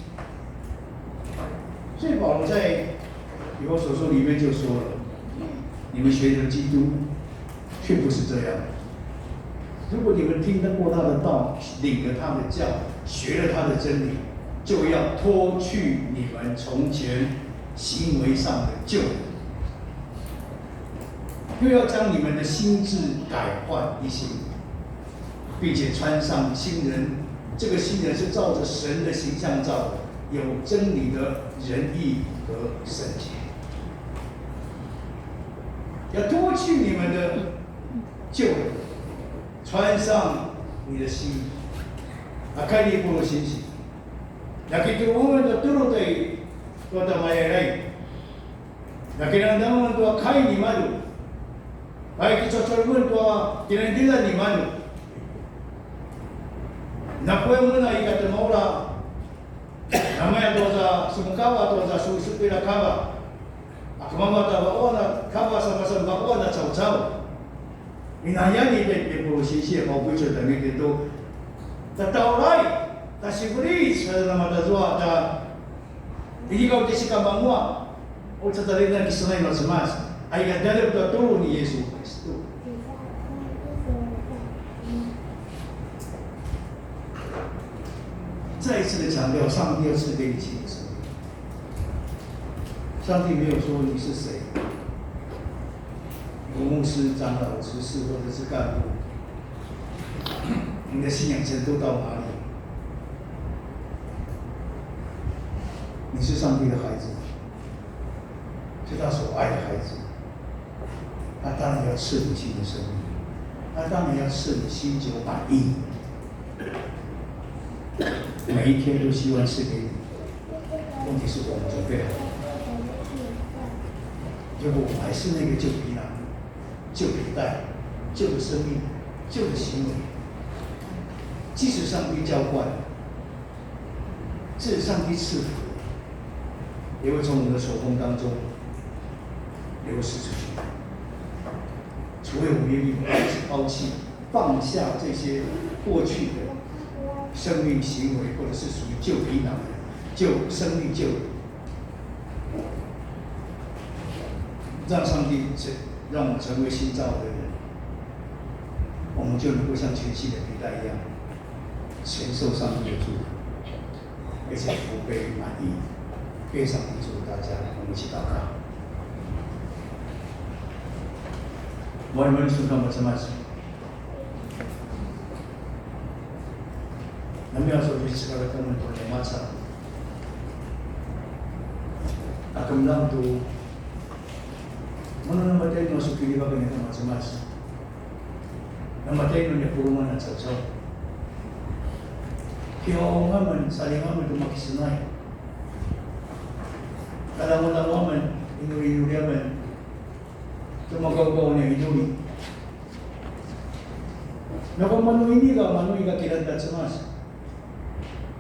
所以保罗在以弗所书里面就说了，你们学的基督却不是这样。如果你们听得过他的道，领了他的教，学了他的真理，就要脱去你们从前行为上的旧人。 又要将你们的心智改换一新，并且穿上新人。这个新人是照着神的形象造的，有真理的仁义和圣洁。去你们的旧人，穿上你的新。A kai ni pulu sinsi. Na kituluan tua tulu tai tua tja mayayay. Na kinangdavan tua kai ni malu. Pai kicocolmen tua kinangdilan ni malu. Na kuya muna ika temaula. Namaya tua za sumukava tua za su-, supila kava. Akamama ta vaquan a kava, samasan vaquan a caucau. Inayani te pulu sinsi a paupuicu ta ngitin tu. Tataulai, ta siveric, sa namatazua ta Inika u tjaisikambangua, u tjatjalina kisenay na Cemas, a ika tjalep tua tulu ni Yesu Kristu. 再一次的强调，上帝要赐给你新的生命。上帝没有说你是谁，有牧师、长老、执事或者是干部，你的信仰程度到哪里？你是上帝的孩子，是他所爱的孩子，他当然要赐你新的生命，他当然要赐你新酒满溢，每一天都希望赐给你。问题是我们准备好了吗？如果我们还是那个旧皮囊， 旧皮带、旧的生命、旧的行为，即使上帝浇灌，即使上帝赐福，也会从我们的手中当中流失出去。除非我们愿意抛弃、放下这些过去的生命行为，或者是属于旧皮囊的、旧生命、旧 让上帝成，让我们成为新造的人，我们就能够像全新的皮带一样，承受上帝的祝福，而且福杯满溢，愿上帝祝福大家。我们一起祷告。我们是那么这么 Namiya su uri sika kemenu tua namaca. A kemeljang tu, manu namatjainu a su kiljivak ni Kama Cemas. Namatjainu nia purungan a caucau. Kiqaung amen, saling amen tu makisenay. Kalangulangu amen, inulinuli amen. Tu makaukau nia inuli. Maka manu inika, manu inika kiran ta Cemas.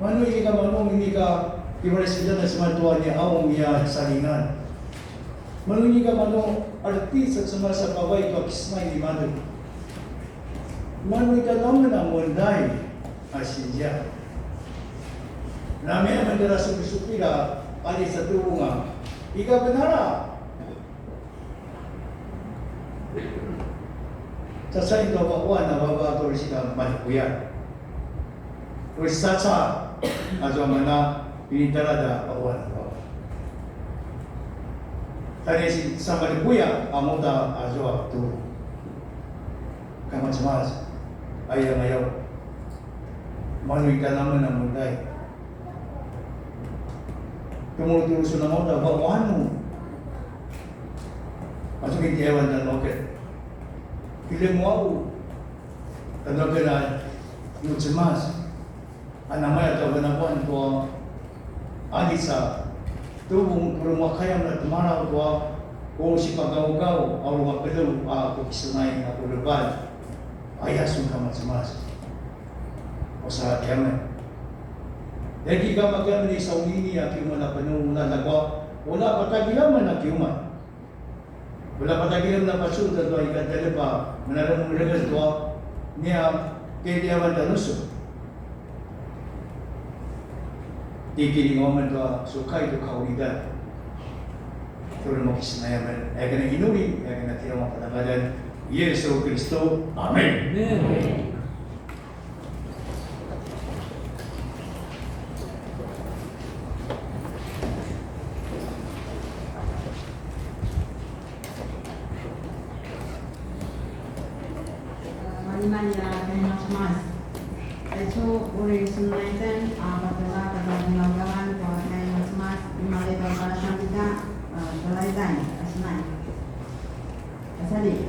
Manu inika, manu inika kimalis kita ta Cemas tua nia qaung nia salingan. Manu inika, manu arti sa Cemas sa pavay tua kisenay ni madu. Manu ika namen a mundai a sinzia. Namaya mendera supisupira, pali sa tuvunga. Ika benara. Cacain tua vaquan a vava tu uri sika maljepuyan. Uri saca azua mana ini taladj a vaquan a vava. Tani si sa maljepuyan a nguta azua tu. Kama Cemas, aya ngayaw. Manu ika namen a mundai. Temulutulu sun a mauta, vaquanu. Acu ki tjaivan tjanuaken. Kilemuavu tjanuaken a nu Cemas. A namaya tua venaquan tua alica. Tuvung ku remakayam na temalaw tua ku sipagaugau a uru mapeleu a ku kisenay a ku levan. Aya sun Kama Cemas. Usa kiamen. Deki Kama kiamen i saunini a kiuman a penuljadjakua. Ula patagilj amen a kiuman. Ula patagilj amen a pacun ta tua ika tjalepa menaremelekel tua nia kediavan tanusu. Tiki ni amen tua sukai tu kaulidan. Tura makisenay amen. Aya ken a inuli, aya ken a tjaivan pada ngadan Yesu Kristu. Amen. Amen. Maljimalji a Kama Cemas. Aicu uri semenay itjen a patjara kata vinavinavan tua Kama Cemas, imaljimalji a Kama Cemas, a, tjara itjen a senay. A Sali.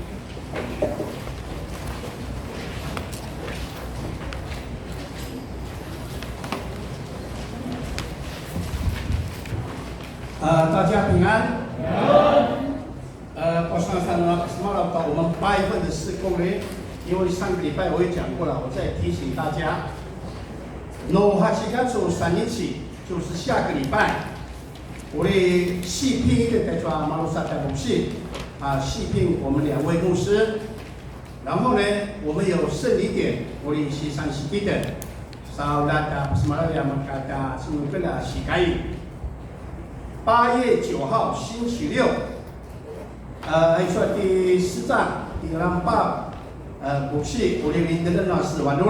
呃，大家平安。呃，我想想呢，我们拜一份的事工呢，因为上个礼拜我也讲过了，我再提醒大家，no hachikacu 三一起，就是下个礼拜，我的 siping 一个在抓马路上在不是啊，siping 我们两位牧师，然后呢，我们有圣礼点，我的西山西地的，sau data 什么两个大家是跟了西开。八月九号星期六，呃，还说第四章第两八，呃，不是，我的名字那是完了。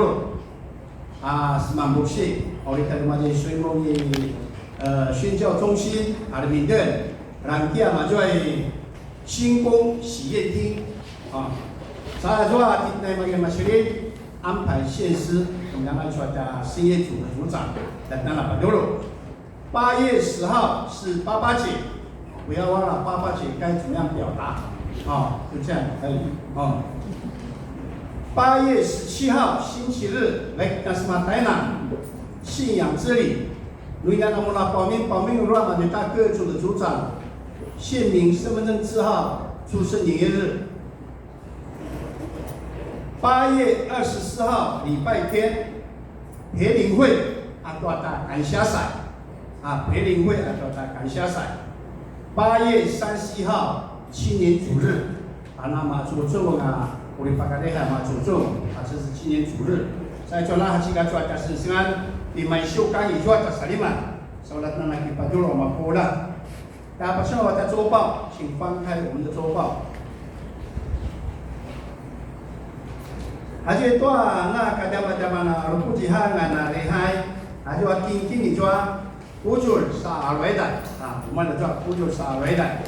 啊，是蛮不是，我的开始嘛就宣布你，呃，宣教中心啊的名字，然后嘛就会星光喜悦厅啊，saya juga di nama yang masih 安排献诗，我们刚刚说的新业组的组长，等等了，dulu。八月十号是八八节，不要忘了八八节该怎么样表达，哦，就这样可以，哦。八月十七号星期日，来，那什么台南信仰之旅，nu ina namu na 报名，报名 ura 嘛，就大各组的组长，姓名、身份证字号、出生年月日。八月二十四号礼拜天，培灵会 atua ta 感谢赛，啊，培灵会 atua ta 感谢赛。八月三十一号青年主日，啊，那么主日啊，我们把它那个嘛主日，啊，这是青年主日。在这那几个主要是安，你们修改一下的啥的嘛，所以那那给把就了嘛，不了。 大家把上网的周报，请翻开我们的周报。Aje tua na kadjamadjaman a rupucihan a na lihai, aje a kingking izua kuzulj sa aluaidai, a, kumalj izua kuzulj sa aluaidai.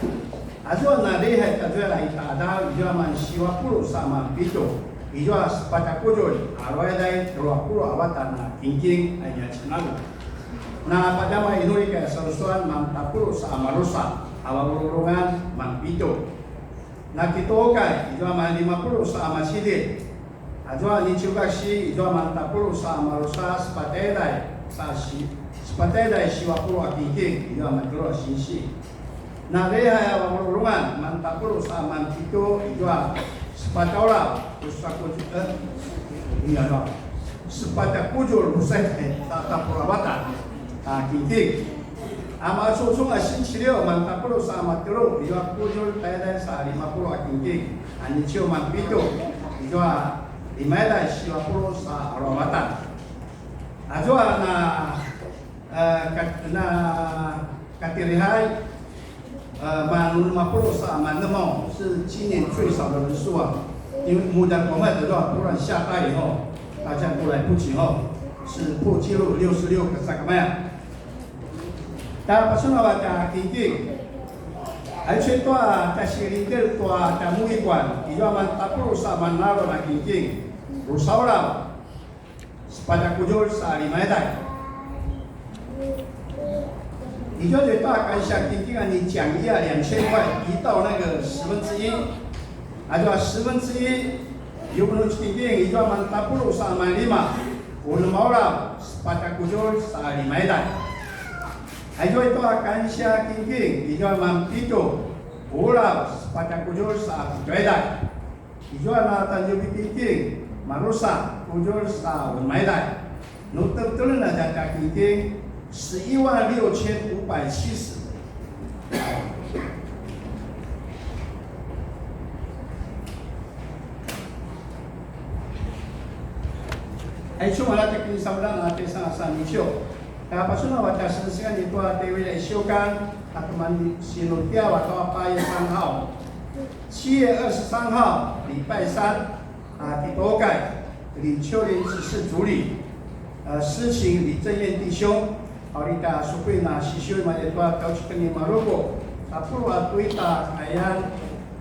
Aje a na lihai tazua la i tada, izua man siwa puluq sa man pitju, izua sepatj a kuzulj aluaidai, dua puluq a vatan a kingking, a nia cinalu. Na padama inuri ka sausuan man tapuluq sa a malusa, a vavululungan man pitju. Na kitokai, izua man lima puluq sa a macidilj. Azua ni ciukasi, izua man tapuluq sa a malusa, sepatj a taiday, sa si, sepatj a taiday siwa puluq a kingking, izua man tjelu a sinsi. Na lihai a vavululungan, man tapuluq sa man pitju, izua sepatj a ulav, drusa kuzulj, eh, iya, no. Sepatj a kuzulj drusa, eh, sa tapuluq a vatan a kingking. A masusu a sinsi liu, man tapuluq sa man tjelu, izua kuzulj taiday sa lima puluq a kingking. A niciu man pitju, izua lima taiday siwa puluq sa alu a vatan. Azua na, eh, kat-, na katilihai, 呃，满五十嘛，不如是满那么是今年最少的人数啊。因为牡丹公卖的话，突然下大雨后，大家都来不及哦，是破纪录六十六个 sakamaya. Ta pasunava ta kingking. Aicu tua ta silinggel tua ta muikuan, izua man tapuluq sa man alu na kingking. Drusa ulav. Sepatj a kuzulj sa lima taiday. 你就得大感谢，今天啊，你讲一下两千块移到那个十分之一，啊，就十分之一，有可能今天你就蛮大不如三百lima，我们毛了，sepatj a kuzulj sa lima taiday. Aicu i tua kansiakinkin, izua man pitju, Ula, sepatj a kuzulj sa kutjuaiday. Izua na tangtjupitjitjing, madrusa, kuzulj sa unemaiday. Nu teveteljen a tja kingking, 十一万六千五百七十. Aicu mala tja kinisamuljan a tja sangasangasan. Tja pasunaw a tja sengsengan i tua tja uri a isiukan, a keman sinutjia a tua 八月三号. 七月二十三号，礼拜三，啊，kitokai, 李秋林执事主礼，呃，司琴李正燕弟兄， Aurita supui na sisiu i maza i tua tjaucikel ni Maruku, tapuluq a tu ita kayan,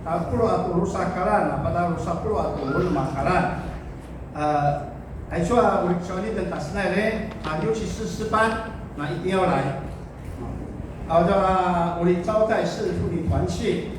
tapuluq a tu drusa kalan, a pada drusa puluq a tu unem a kalan. 呃，aicu a uri kicauan itjen ta senai, 啊，尤其是诗班，那一定要来。好的，uri 招待是妇女团契。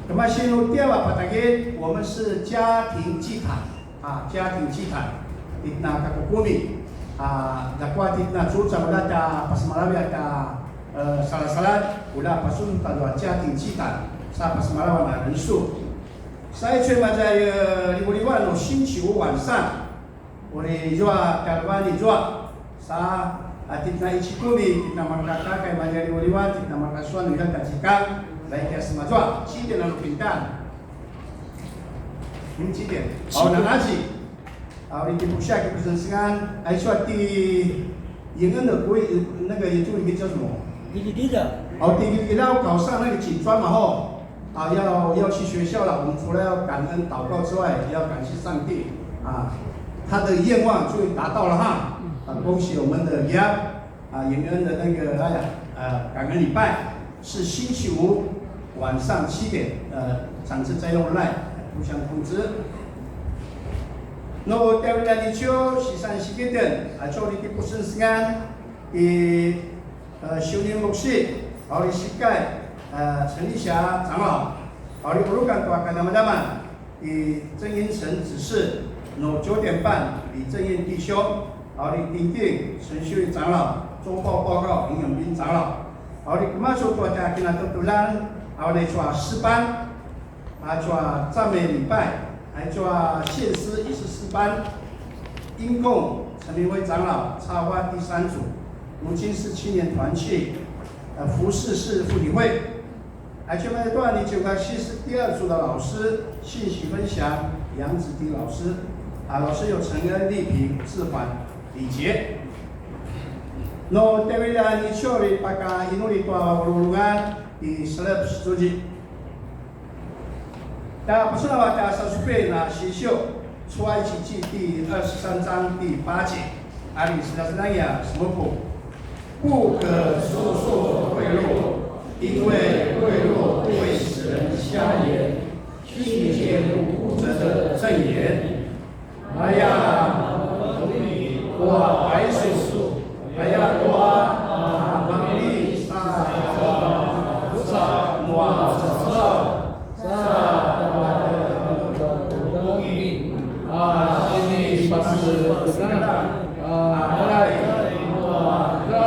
Kemasi nu tjelu a patagilj, 我们是家庭祭坛，啊，家庭祭坛, itjen a kakukumi, a, ljakua itjen a cuca ula tja pasemalaw a tja, e, salasaladj, ula pasun ta tua 家庭祭坛, sa pasemalaw a na 人数. Sa aicu i maza i, e, liwliwan nu 星期五 晚上, Uri izua, tjalvan izua. Sa, a, itjen a icikumi, itjen a mareka kaka i maza i liwliwan, itjen a mareka suan, nu ila tja cikang, lai tja semazua. 七点 a nu pintan. Hmm, 七点. Au nangazi. Au uri kipusia, kipusengsengan. Aicu a ti, 延恩的国语，那个原住民叫什么？Gilgila. 哦，对，Gilgila 考上那个警专嘛，吼。 啊，要，要去学校了，我们除了要感恩祷告之外，也要感谢上帝。啊，他的愿望终于达到了哈。啊，恭喜我们的 Yap，啊，延恩的那个，哎呀，呃，感恩礼拜是星期五晚上七点，呃，长治在用 Line 互相通知。No tja uri a niciu, sisan sikitjen, a, aicu uri kipusengsengan, i 呃，修女牧师，Pauli Sikai，呃，陈立霞长老，Pauli Urukan tua kadjamadjaman, i 曾英成执事，no 九点半，李正燕弟兄，Pauli 丁丁，陈秀玉长老，周报报告，林永斌长老，Pauli Kemacu tua tja kinatetulan, Pauli tua 诗班， Aicu a 赞美礼拜, aicu a 献诗也是诗班, 音控陈明威长老插花第三组, 如今是青年团契, 呃，服饰是妇女会。Aicu a 段 ni 九个 C 是第二组的老师，信息分享杨子迪老师，啊，老师有陈恩、丽萍、志环、李杰。No tja uri a niciu uri paka inuli tua vuluvulungan i Selep Suji. Tja pasunaw a tja sasupin a sisiu, 出埃及记第二十三章第八节, ari sedasedaya semupu. 不可收受贿赂，因为贿赂会使人瞎眼，听见不公正的证言。 Aya, tua paisu, aya tua, a, mangli sa, sa, nua, sa, sa, sa, a, sini, pas, a, alai, nua, sa, sa,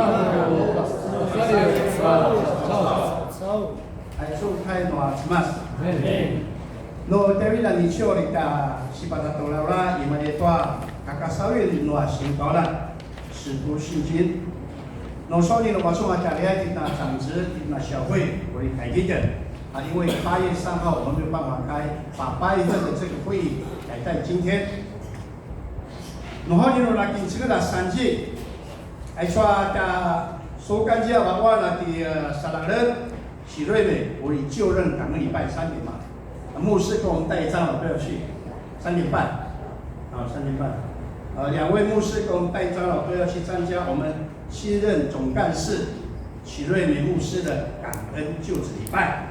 sa, sa. Aicu kai nua Cemas. Amen. No tja uri a niciu uri tja sipatjatjelaula i maza i tua kakasawin nua sinkaula, 使徒信经. No sauni nu pacun a tja liay titjen a 长执, titjen a 小会, uri kaikitjen. 啊，因为八月三号我们没有办法开，把八月份的这个会议改在今天。 No sauni nu na kincengel a sanzi, aicu a tja sukanzi a vaquan a ti, e, Salalen, 许瑞美, uri 就任感恩礼拜三点半. 牧师跟我们代长老都要去，三点半，啊，三点半。呃，两位牧师跟我们代长老都要去参加我们新任总干事许瑞美牧师的感恩就职礼拜。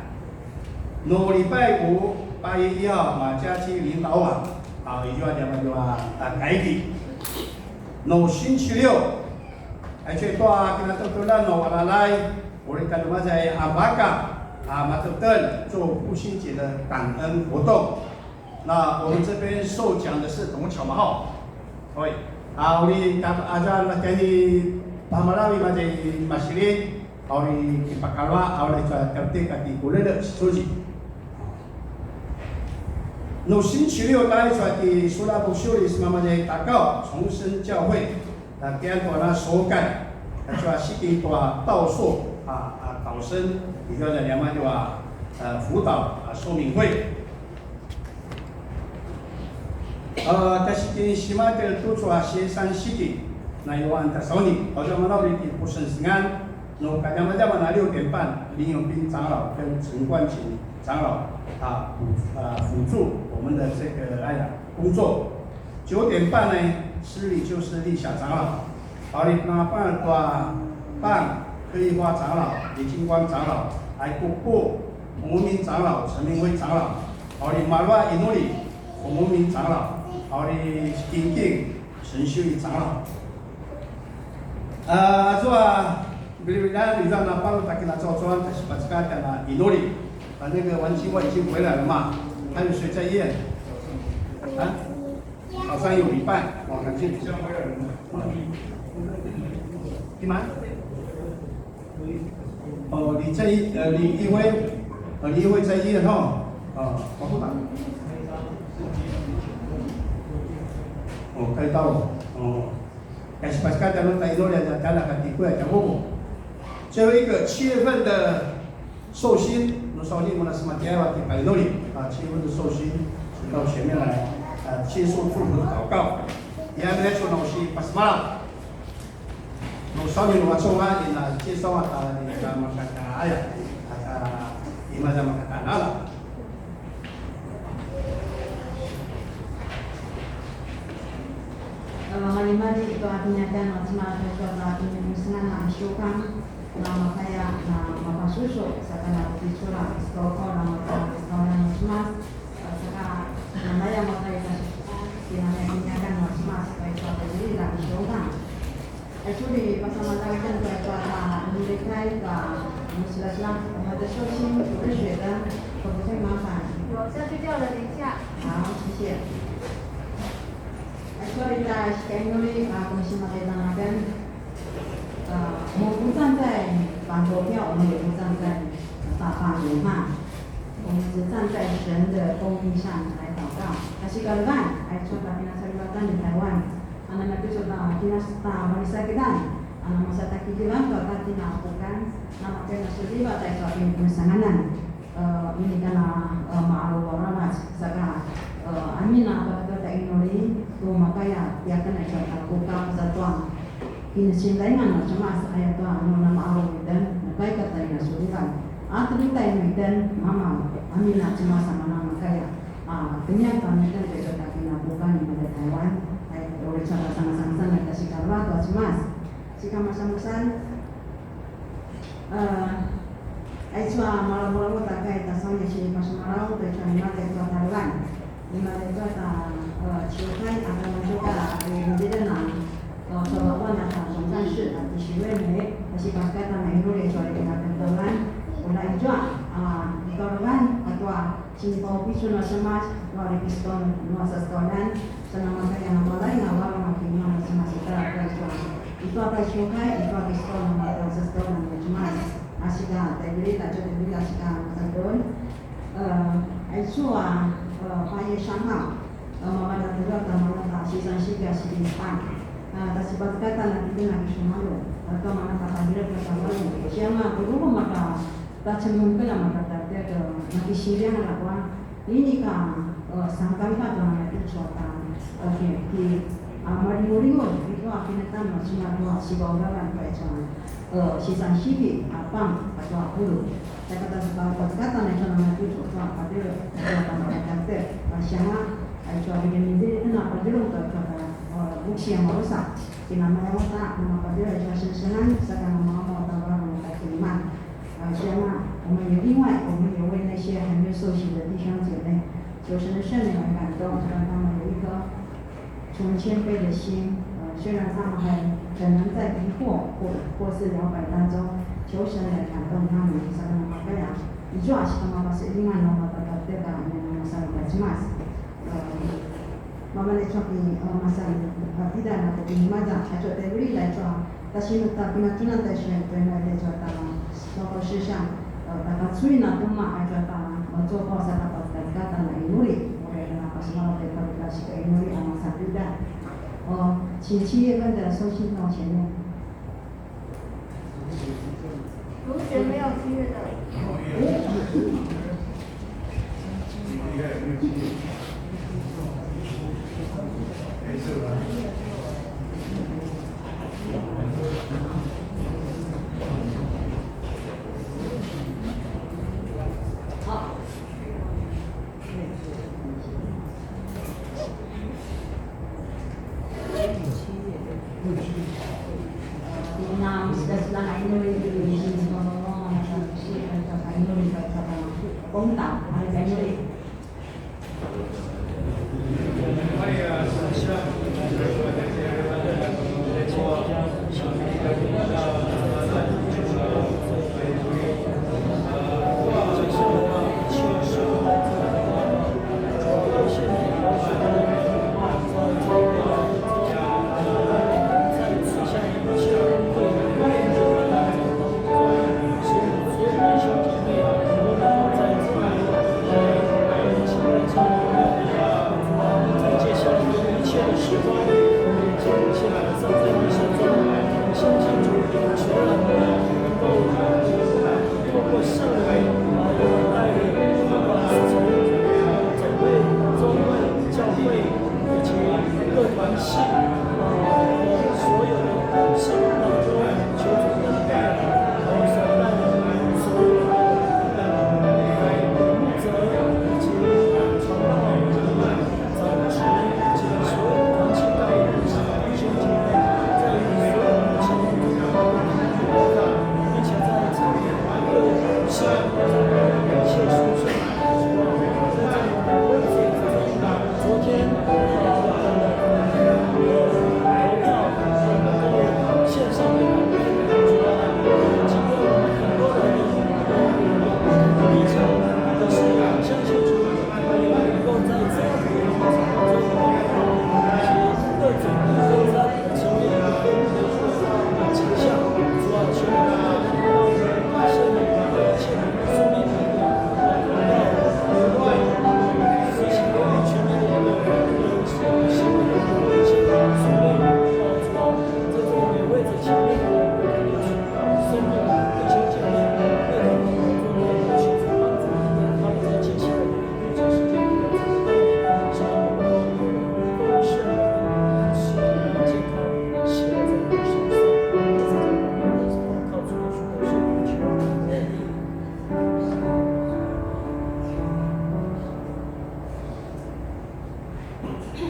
No 礼拜五，八月一号，马家基领导网，啊，也就要讲到，啊，改礼。No 星期六， Aicu i tua kinatevetevelan nua valalay, uri tja lumazay a vaka, a, matevetelj 做父亲节的感恩活动。那我们这边受奖的是董巧嘛，吼。Oi. A, uri tja aza na tjani pahamalawi mazay Masilin, Auri kipakalua, auri tua tjauti kati kulele situzi. Nu 星期六 taicu a ti Sula Buksuli semamalay takau 重生教会, na kian tua na sokai, na tua siking tua 道硕 a, a 导师, izua na ljamadju a, a 辅导 a 说明会. A, tasikin simatel tucu a sisan siki, na iwan tasauni, a zua manauri ti pusengsengan, nu kadjamadjaman a 六点半, 林永斌长老跟陈冠琴长老 a, 辅, a, 辅助我们的这个, aya, 工作. 九点半呢, 司礼就是立霞长老, auri na pang tua pang, 柯一华长老, 李金光长老, 还有顾洪文明长老, 陈明辉长老, auri malua inuli, 洪文明长老, auri kinking, 陈秀仪长老. A, azua, bilibila, izua na pang ta kina caucuan, ta sipacka, ta na inuli. 啊，那个王清华已经回来了嘛，还有谁在医院？啊？ 早上有礼拜，我感谢你。你们？哦，你在，呃，你一位，呃，你一位在医院哈，啊，保护吧。哦，开刀哦，哦。Kasi paskata no tayo ya tala katikuya tawo. 最后一个，七月份的 寿星, nu 寿星 mun a sema tjaiva ti painuli, a, 七月的寿星，请到前面来，呃，接受祝福的祷告。Ya, nu 寿星 pasemalaw. Nu 寿星 nu 寿星 a, ina 介绍 a, ina makata aya, ata, imaza makata nala. Maljimalji tua tjinakan, a, cemara tua tjinakan, a, tjinakan, a, 寿星. Namakaya, namapasusu, saka napupicul a iskaukaw, namaka iskaunan nua Cemas, saka namaya makaya kasusuan, kinamaya kinyakan nua Cemas, kaitua kajilila i Showdown. Actually, pasamalakan kaitua ta mulikai ta musilasla, mata 寿星, 我是觉得可不可以麻烦？有，下去掉了，等一下。好，谢谢。Actually, ta sikainuli, a, kemisimalailakan. 呃，我们不站在反国票，我们也不站在反法国哈，我们只站在神的公义上来祷告。Kasi karuvan, aicu a pinasaluatan ni Taiwan, a namatucu ta kinasta malisakidan, a namasatakitilan tua ta tinapukan, namakena suliva ta icu a pinasanganan. Inika na ma'alu aravac saka amin a pakata inuli tu makaya tiaken a icu a kuka sa tua kinasindaingan a Cemas aya tua nu na ma'alu iten na paikata ina sulivan a tebitai iten mama amin a Cemas a mana makaya a kemian pamitan ka icu a kinakuka ni mada Taiwan ay uri sa sangasangasan a tasikarva tua Cemas. Sika masangasan. Aicu a malamulamu ta kai ta sauni sinipasemalaw ta icu a imaza icu a tarevan. Imaza icu a ta ciukai a kamacuka a i Vindidan a sabawan a ta 总干事 a ti Siwene, a sipakata na inuli icu a i Vindidan. Ula icu a tarevan katua sinipaupicul nua Cemas, nua ripistol nua saskaulan, sa namakaya na malai na varung a kingua nua Cemas i ta, ta icu a Itua ta ciukai, itua ta itua na mata saskaulan nua Cemas. A sika, ta ivililj, ta ivililj, a sika, masan tun. Aicu a, paye sanga, mamana tera ta mana ta sisan sika sikipan. Ta sipacekatan a titjen a kisumalu. Tua mana ta pagirek na ta malu. Sianga, kuruhu maka, ta cemungkela maka ta tera, na kisiliang la kua. Inika, sangkangka tua na icu a ta, okay, ki, malimulingul, itua kinetan nua Cemas tua sivauravan tua icu a, sisan sipi, a pang, katua pulu. Saka ta, pacekatan icu a na icu tua, patjelu, tua ta maka kate, sianga, icu a rimidri, ena patjelu tua icu a ta, vuksi a marusa. Kinamaya uta, nama patjelu icu a sengsengan, saka nama mau ta varung ta kiliman. 啊，这样啊，我们也另外，我们也为那些还没有受洗的弟兄姐妹，求神的圣灵来感动，让他们有一颗从谦卑的心。呃，虽然他们还可能在疑惑或，或是摇摆当中，求神来感动他们。Sa kana makaya, izua sa kana mapasa iman no mapatapteka, ina masa na Cemas. Mamana icu a ki, masan, tida na ku kinimaza, aicu a ta ivililj aicu a, ta sinu ta pinacunan ta icu a, ta icu a ta, Saka sisang, eh, takacuin a tuma aika ta, eh, copa sa kapatkatkatan a inuri, uri na pasemalaw ta ipapita sika inuri a masakita. Oh, 请七月份的收信到前面。同学没有七月的。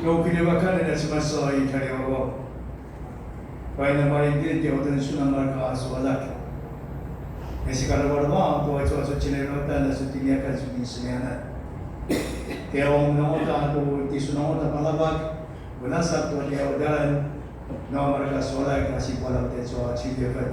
Ku kinivakan a nacemasalu i kalivavu. Pai na malinggin ti utan suna marka sualak. Esi kalavalava tu acu acu cinairutan na su tiniakan su kinsenianan. Tiaw nanguta tu ti su nanguta palavak. Unasak tu tiaw dalan. Na marka sualak a sipalavak tua ciuciukan.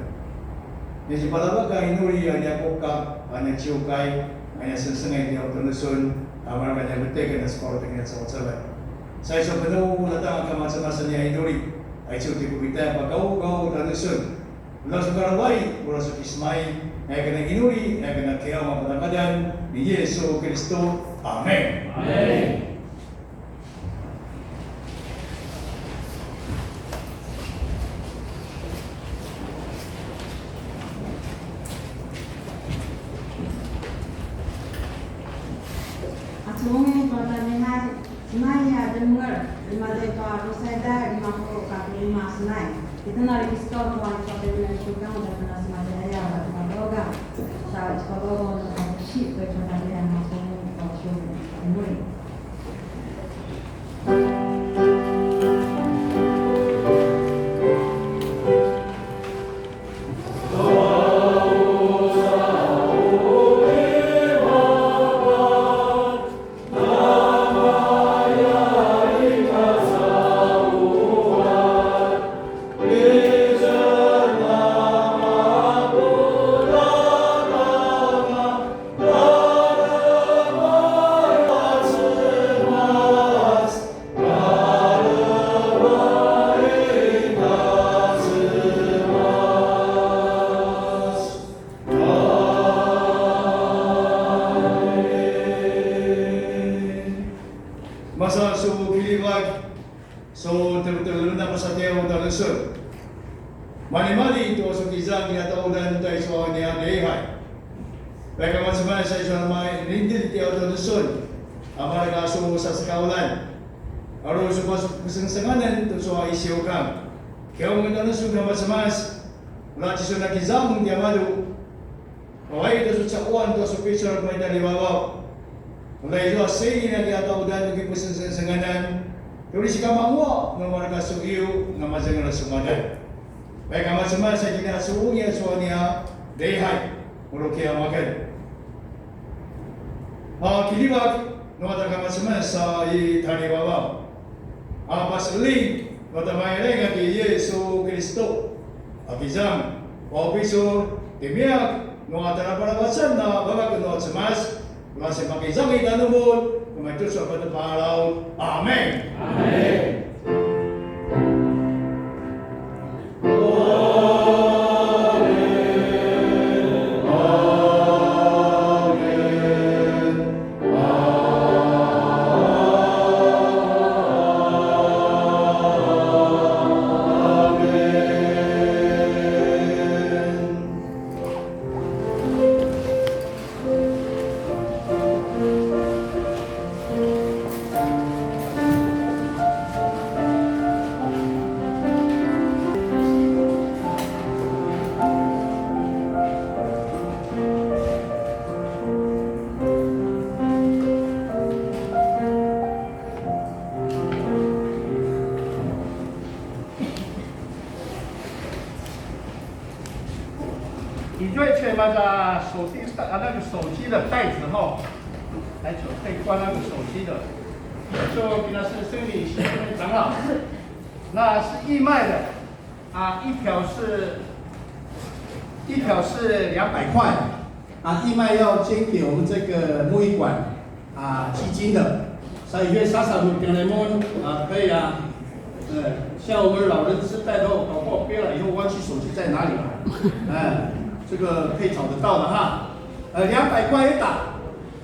Nia sipalavak a inuri a nia kuka, a nia ciukai, a nia sengsengai tia utunusun, a marka nia vetek a nia sepautekin a caucauan. Sa isu penuh ulatang a kamacamasan nia inuri, a isu ti kubitai a pakaukau utunusun. Ula su kalavai, ula su kisemai, a nia kena inuri, a nia kena kiaw a padakadan, ni Yesu Kristu. Amen. Amen. Acuvungin tua tadingan, semaya demunger, lima dai tua rusaida, lima puluh kaku lima senai. Kita nari kiskau tua tua tadingan tukang dan kena semaya aya, tua tua. Sa tua tua tua tua tua tua tua tua tua tua tua tua tua. Masa su kiljivak, su tevetevelun a pasatiaw tjanusun. Malimali tua su kizang i tjaudan taicu a nia Lehi. Pekama Cemas sa isu a mai rindil tiaw tjanusun. A mareka su sasekauljan. Aru su pasengsenganen tucu a isiukang. Kiaung tjanusun Kama Cemas. Ula ci su na kizang tiamadju. Pavai tua su caquan tua su picul mai tjarivavaw. Ula izua sini na nia tjaudan tu kipusengsenganan. Tuli sikamanguaq, nu mareka su iu, na mazengal su ngadan. Pekama Cemas sa kina su ungi a su nia Lehi. Ulu kiamaken. A kiljivak, nu mata Kama Cemas sa i tjarivavaw. A paseling, nu mata mailenga ti Yesu Kiristu. A kizang, a picul, timiak, nu mata raparapasan na vavak nu Cemas, nu mata semakizang i tjanumun, nu mata tucu a patepalaw. Amen. Amen. 你最起码的手机带，啊，那个手机的袋子吼，来准备装那个手机的，就给他是生理是长老，那是义卖的，啊，一条是，一条是两百块，啊，义卖要捐给我们这个木艺馆。 啊，基金的，所以 sasavung tjanumun 啊，可以啊。呃，像我们老人痴呆的话，搞不好背了以后忘记手机在哪里了。哎，这个可以找得到的哈。呃，两百块一打，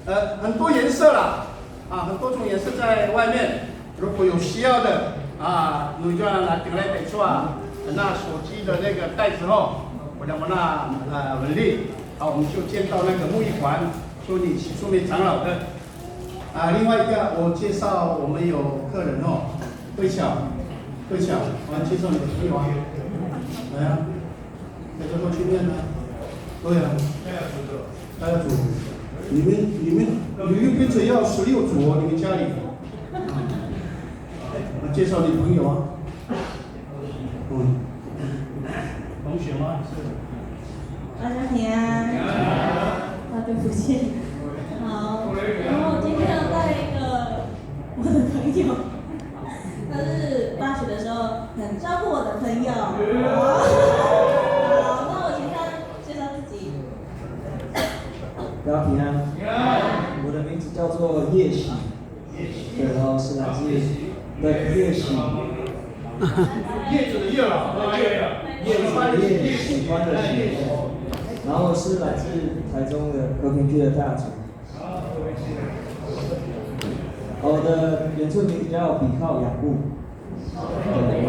呃，很多颜色啦，啊，很多种颜色在外面。如果有需要的啊，你就要拿进来给出啊，那手机的那个袋子吼，我们那呃文丽，好，我们就捐到那个木艺馆，说你是出面长老的。 啊，另外一个，我介绍我们有客人哦，慧巧，慧巧，我要介绍你的朋友啊。来啊，大家过去念啊。对啊，他要煮。你们，你们，你们跟着要十六组哦，你们家里。啊，介绍你朋友啊。 嗯，同学吗？是。大家平安。平安。好久不见。好，然后今天要带一个我的朋友，他是大学的时候很照顾我的朋友。好，那我请他介绍自己。大家平安。平安。我的名字叫做叶喜。 对，然后是来自，对，叶喜。叶子的叶啊，叶，叶子的叶，喜欢的喜。然后是来自台中的和平区的大竹。我的原住民名叫比靠雅布。对，很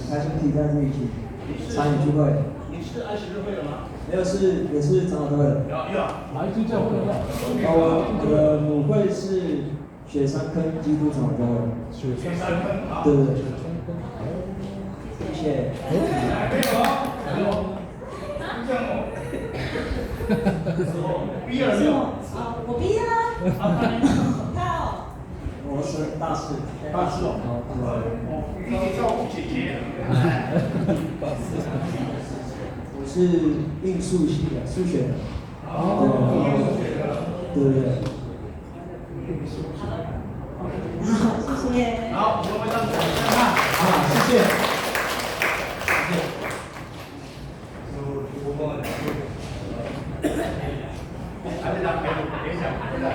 开心可以在这一起参与聚会。你是安息日会的吗？没有，是，也是长老会的。有，有。哪一间教会的？哦，我的母会是 雪山坑基督长老教会。雪山坑。对对对。雪山坑。谢谢。毕业了没有？啊，我毕业了。他哦。我是大四。大四哦。哦，对。哦，比你照顾姐姐。我是应数系的，数学的。哦。对对对。 好，谢谢。好，我们掌声看看。好，谢谢。谢谢。还没拿给我，等一下，等一下。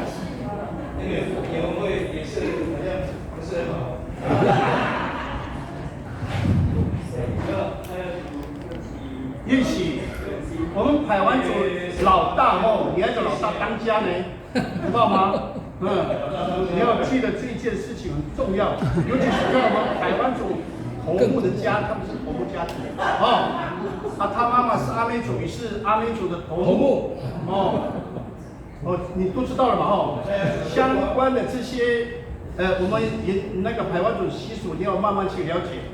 那个，你们会也是好像不是很好。一起，我们排湾族老大吼，你还是老大当家呢。 知道吗？嗯，要记得这一件事情很重要，尤其是在我们排湾族头目的家，他们是头目家庭哦。啊，他妈妈是阿美族，也是阿美族的头目哦。哦，你都知道了嘛？哦，相关的这些，呃，我们也那个排湾族习俗，你要慢慢去了解。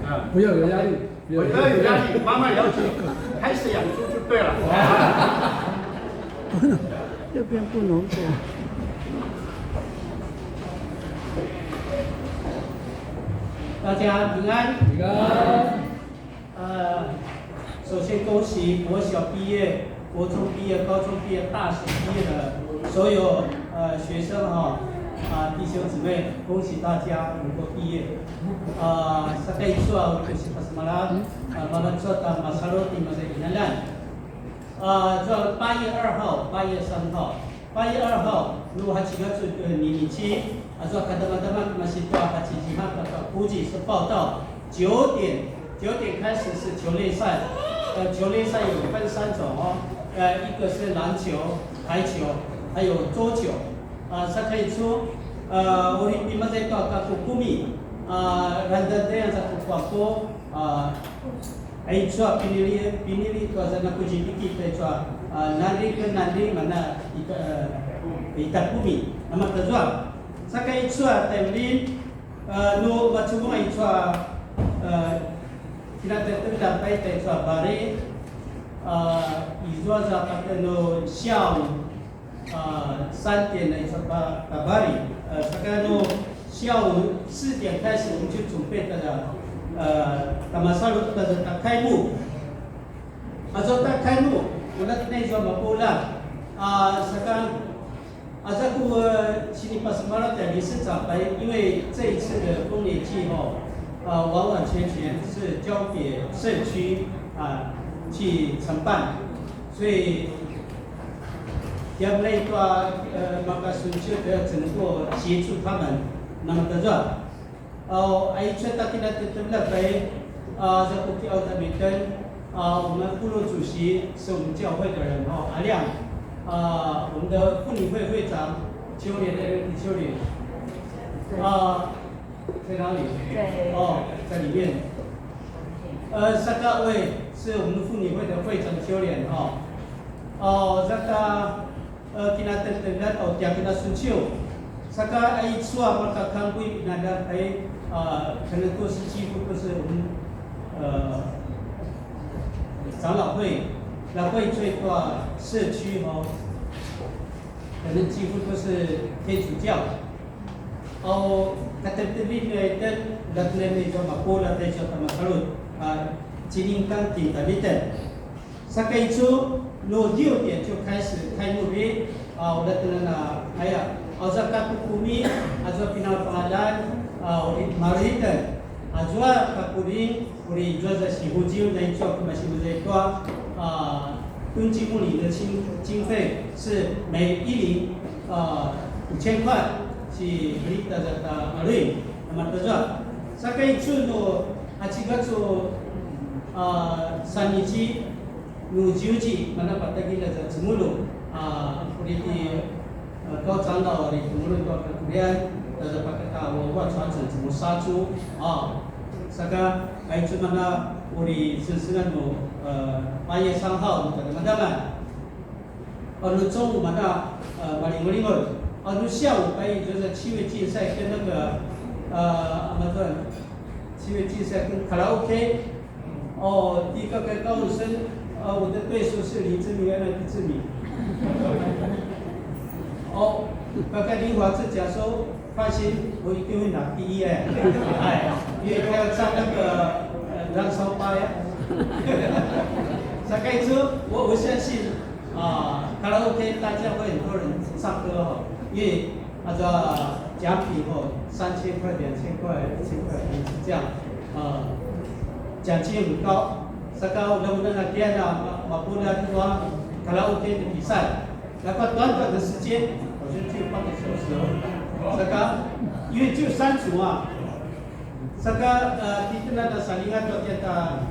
嗯，不要有压力。不要有压力，慢慢了解，开始养猪就对了。这边不能讲。大家平安。平安。呃，首先恭喜国小毕业、国中毕业、高中毕业、大学毕业的所有呃学生哈啊、弟兄姊妹，恭喜大家能够毕业。啊，saka icu a uri ku sipasmalan, a, mavan icu a ta masalu ti maza i qinaljan. A, 这八月二号、八月三号、八月二号 nu hacigacu ninici, a, 这 kadamadaman masi tua hacizihan kaka kuzi 是报到九点，九点开始是球类赛。呃，球类赛有分三种哦，呃，一个是篮球、排球，还有桌球。 A, saka icu, a, uri pimaza i tua kakukumi, a, randadaya za ku kuaku, a, aicu a pinili, pinili tua za nakuzipiki ta icu a, a, nandri ke nandri mana ita, a, ita kumi, nama tazua. Saka icu a taimlin, a, nu macuvung aicu a, a, kinatetela pai ta icu a bari, a, izua za pata nu 下午 呃，三点的一个巴巴巴里，呃，大概从下午四点开始，我们就准备的了，呃，打马赛克的的开幕。他说打开幕，我那那时候嘛不啦，啊，是刚，啊，在我心里把什么了的理事长来，因为这一次的丰年祭哦，呃，完完全全是交给社区啊、去承办，所以 Tiap lai tua, eh, maka suci, eh, 只能够协助他们。那么他说，哦，aicu a ta kinatetela pai, a, za ku kiqaung ta miten, a, 我们部落主席是我们教会的人哦，阿亮，啊，我们的妇女会会长秋莲，秋莲，啊，在哪里？在哦，在里面。呃，saka 我也是我们妇女会的会长秋莲哦。哦，saka 呃，kinatetela tau tia kinasuciu. Saka aicu a maka kangkui inada ai, a, 可能都是几乎都是我们，呃，长老会，那会最多社区哦，可能几乎都是天主教。哦，katetelin itu, lakian itu mapula itu sama kalut, a, ciningkang kinta miten. Saka aicu, nu 六点就开始开幕礼, a, ulja tjen a aya, aza kakukumi, aza pinapangalan, a, uri mariten, azua kakuling, uri izua za sihuziu, na izua kemasi muzai tua, a, 冬季牧灵的经经费是每一龄，呃，五千块，是 berita za ta alui, nama tazua. Saka aicu nu, a, ciga cu, a, sanici, nu ziuzi, mana patagila za cemulu, a, uri ti, a, 高长老 uri cemulu tua kakulian, ta za pakata wa wa cuaca cemulu satu, a, saka aicu mana uri sengsengan nu, a, 八月三号 nu kadamadaman. 啊，nu 中午 mana, a, malimulingul. 啊，nu 下午 pai, 就是七月竞赛跟那个, a, 七月竞赛跟卡拉OK. 哦，第一个跟高中生，啊，我的对手是林志明，原来林志明。哦，刚刚林华志讲说，放心，我一定会拿第一哎，哎，因为他要唱那个，呃，燃烧吧呀。大概说，我我相信，啊，卡拉OK 大家会很多人唱歌哦，因为 啊，这奖品哦，三千块、两千块、一千块，可能是这样。呃，奖金很高。Saka undang-undang lagi ada, mapulat tua karaoke 的比赛。那个短短的时间，好像只有半个小时哦。Saka, 因为只有三组啊。Saka, 呃，kita na salingan tua kita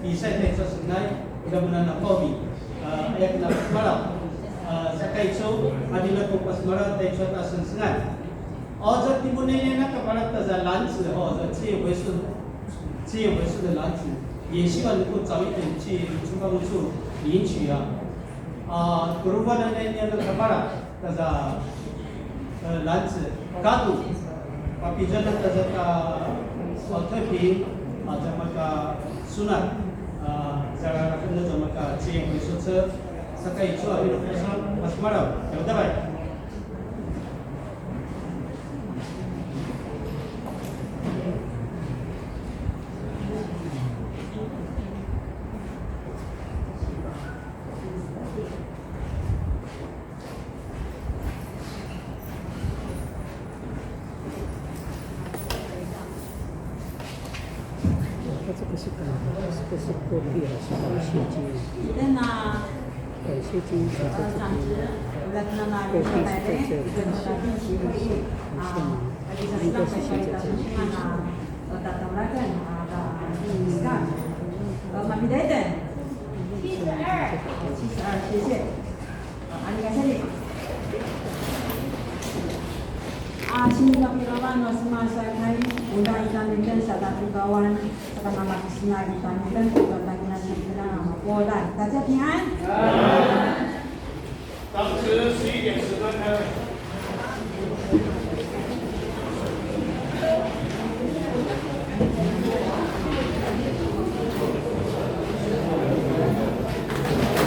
比赛 na sa senai, undang-undang na kobi. A, aya ken a pasemalaw. A, saka icu, a, dina ku pasemalaw ta icu a ta sengsengan. 哦，这提摩太那个巴拉的篮子哦，这自以为是，自以为是的篮子，也希望能够早一点去从当中领取啊。啊，Kurubana na niya na kabara, taza, eh, lanci, katu, papijana taza ka, eh, tepi, ah, zama ka sunat, ah, zara kena zama ka cing, so ce, saka itu, ah, ino kesa, mas marau, ya udah baik. 他这个是干嘛？这个是货币还是感谢金？感谢金是在这边，货币是在这里。感谢吗？应该是现在这里。 七十二，谢谢。 A, sinipapiravan nua Cemas a kai, uda i tjanuitjen sa tja kukawan, sa tja namakisina i tjanuitjen, sa tja kina sinipina a mapuljat. 大家平安。当时十一点十分呢，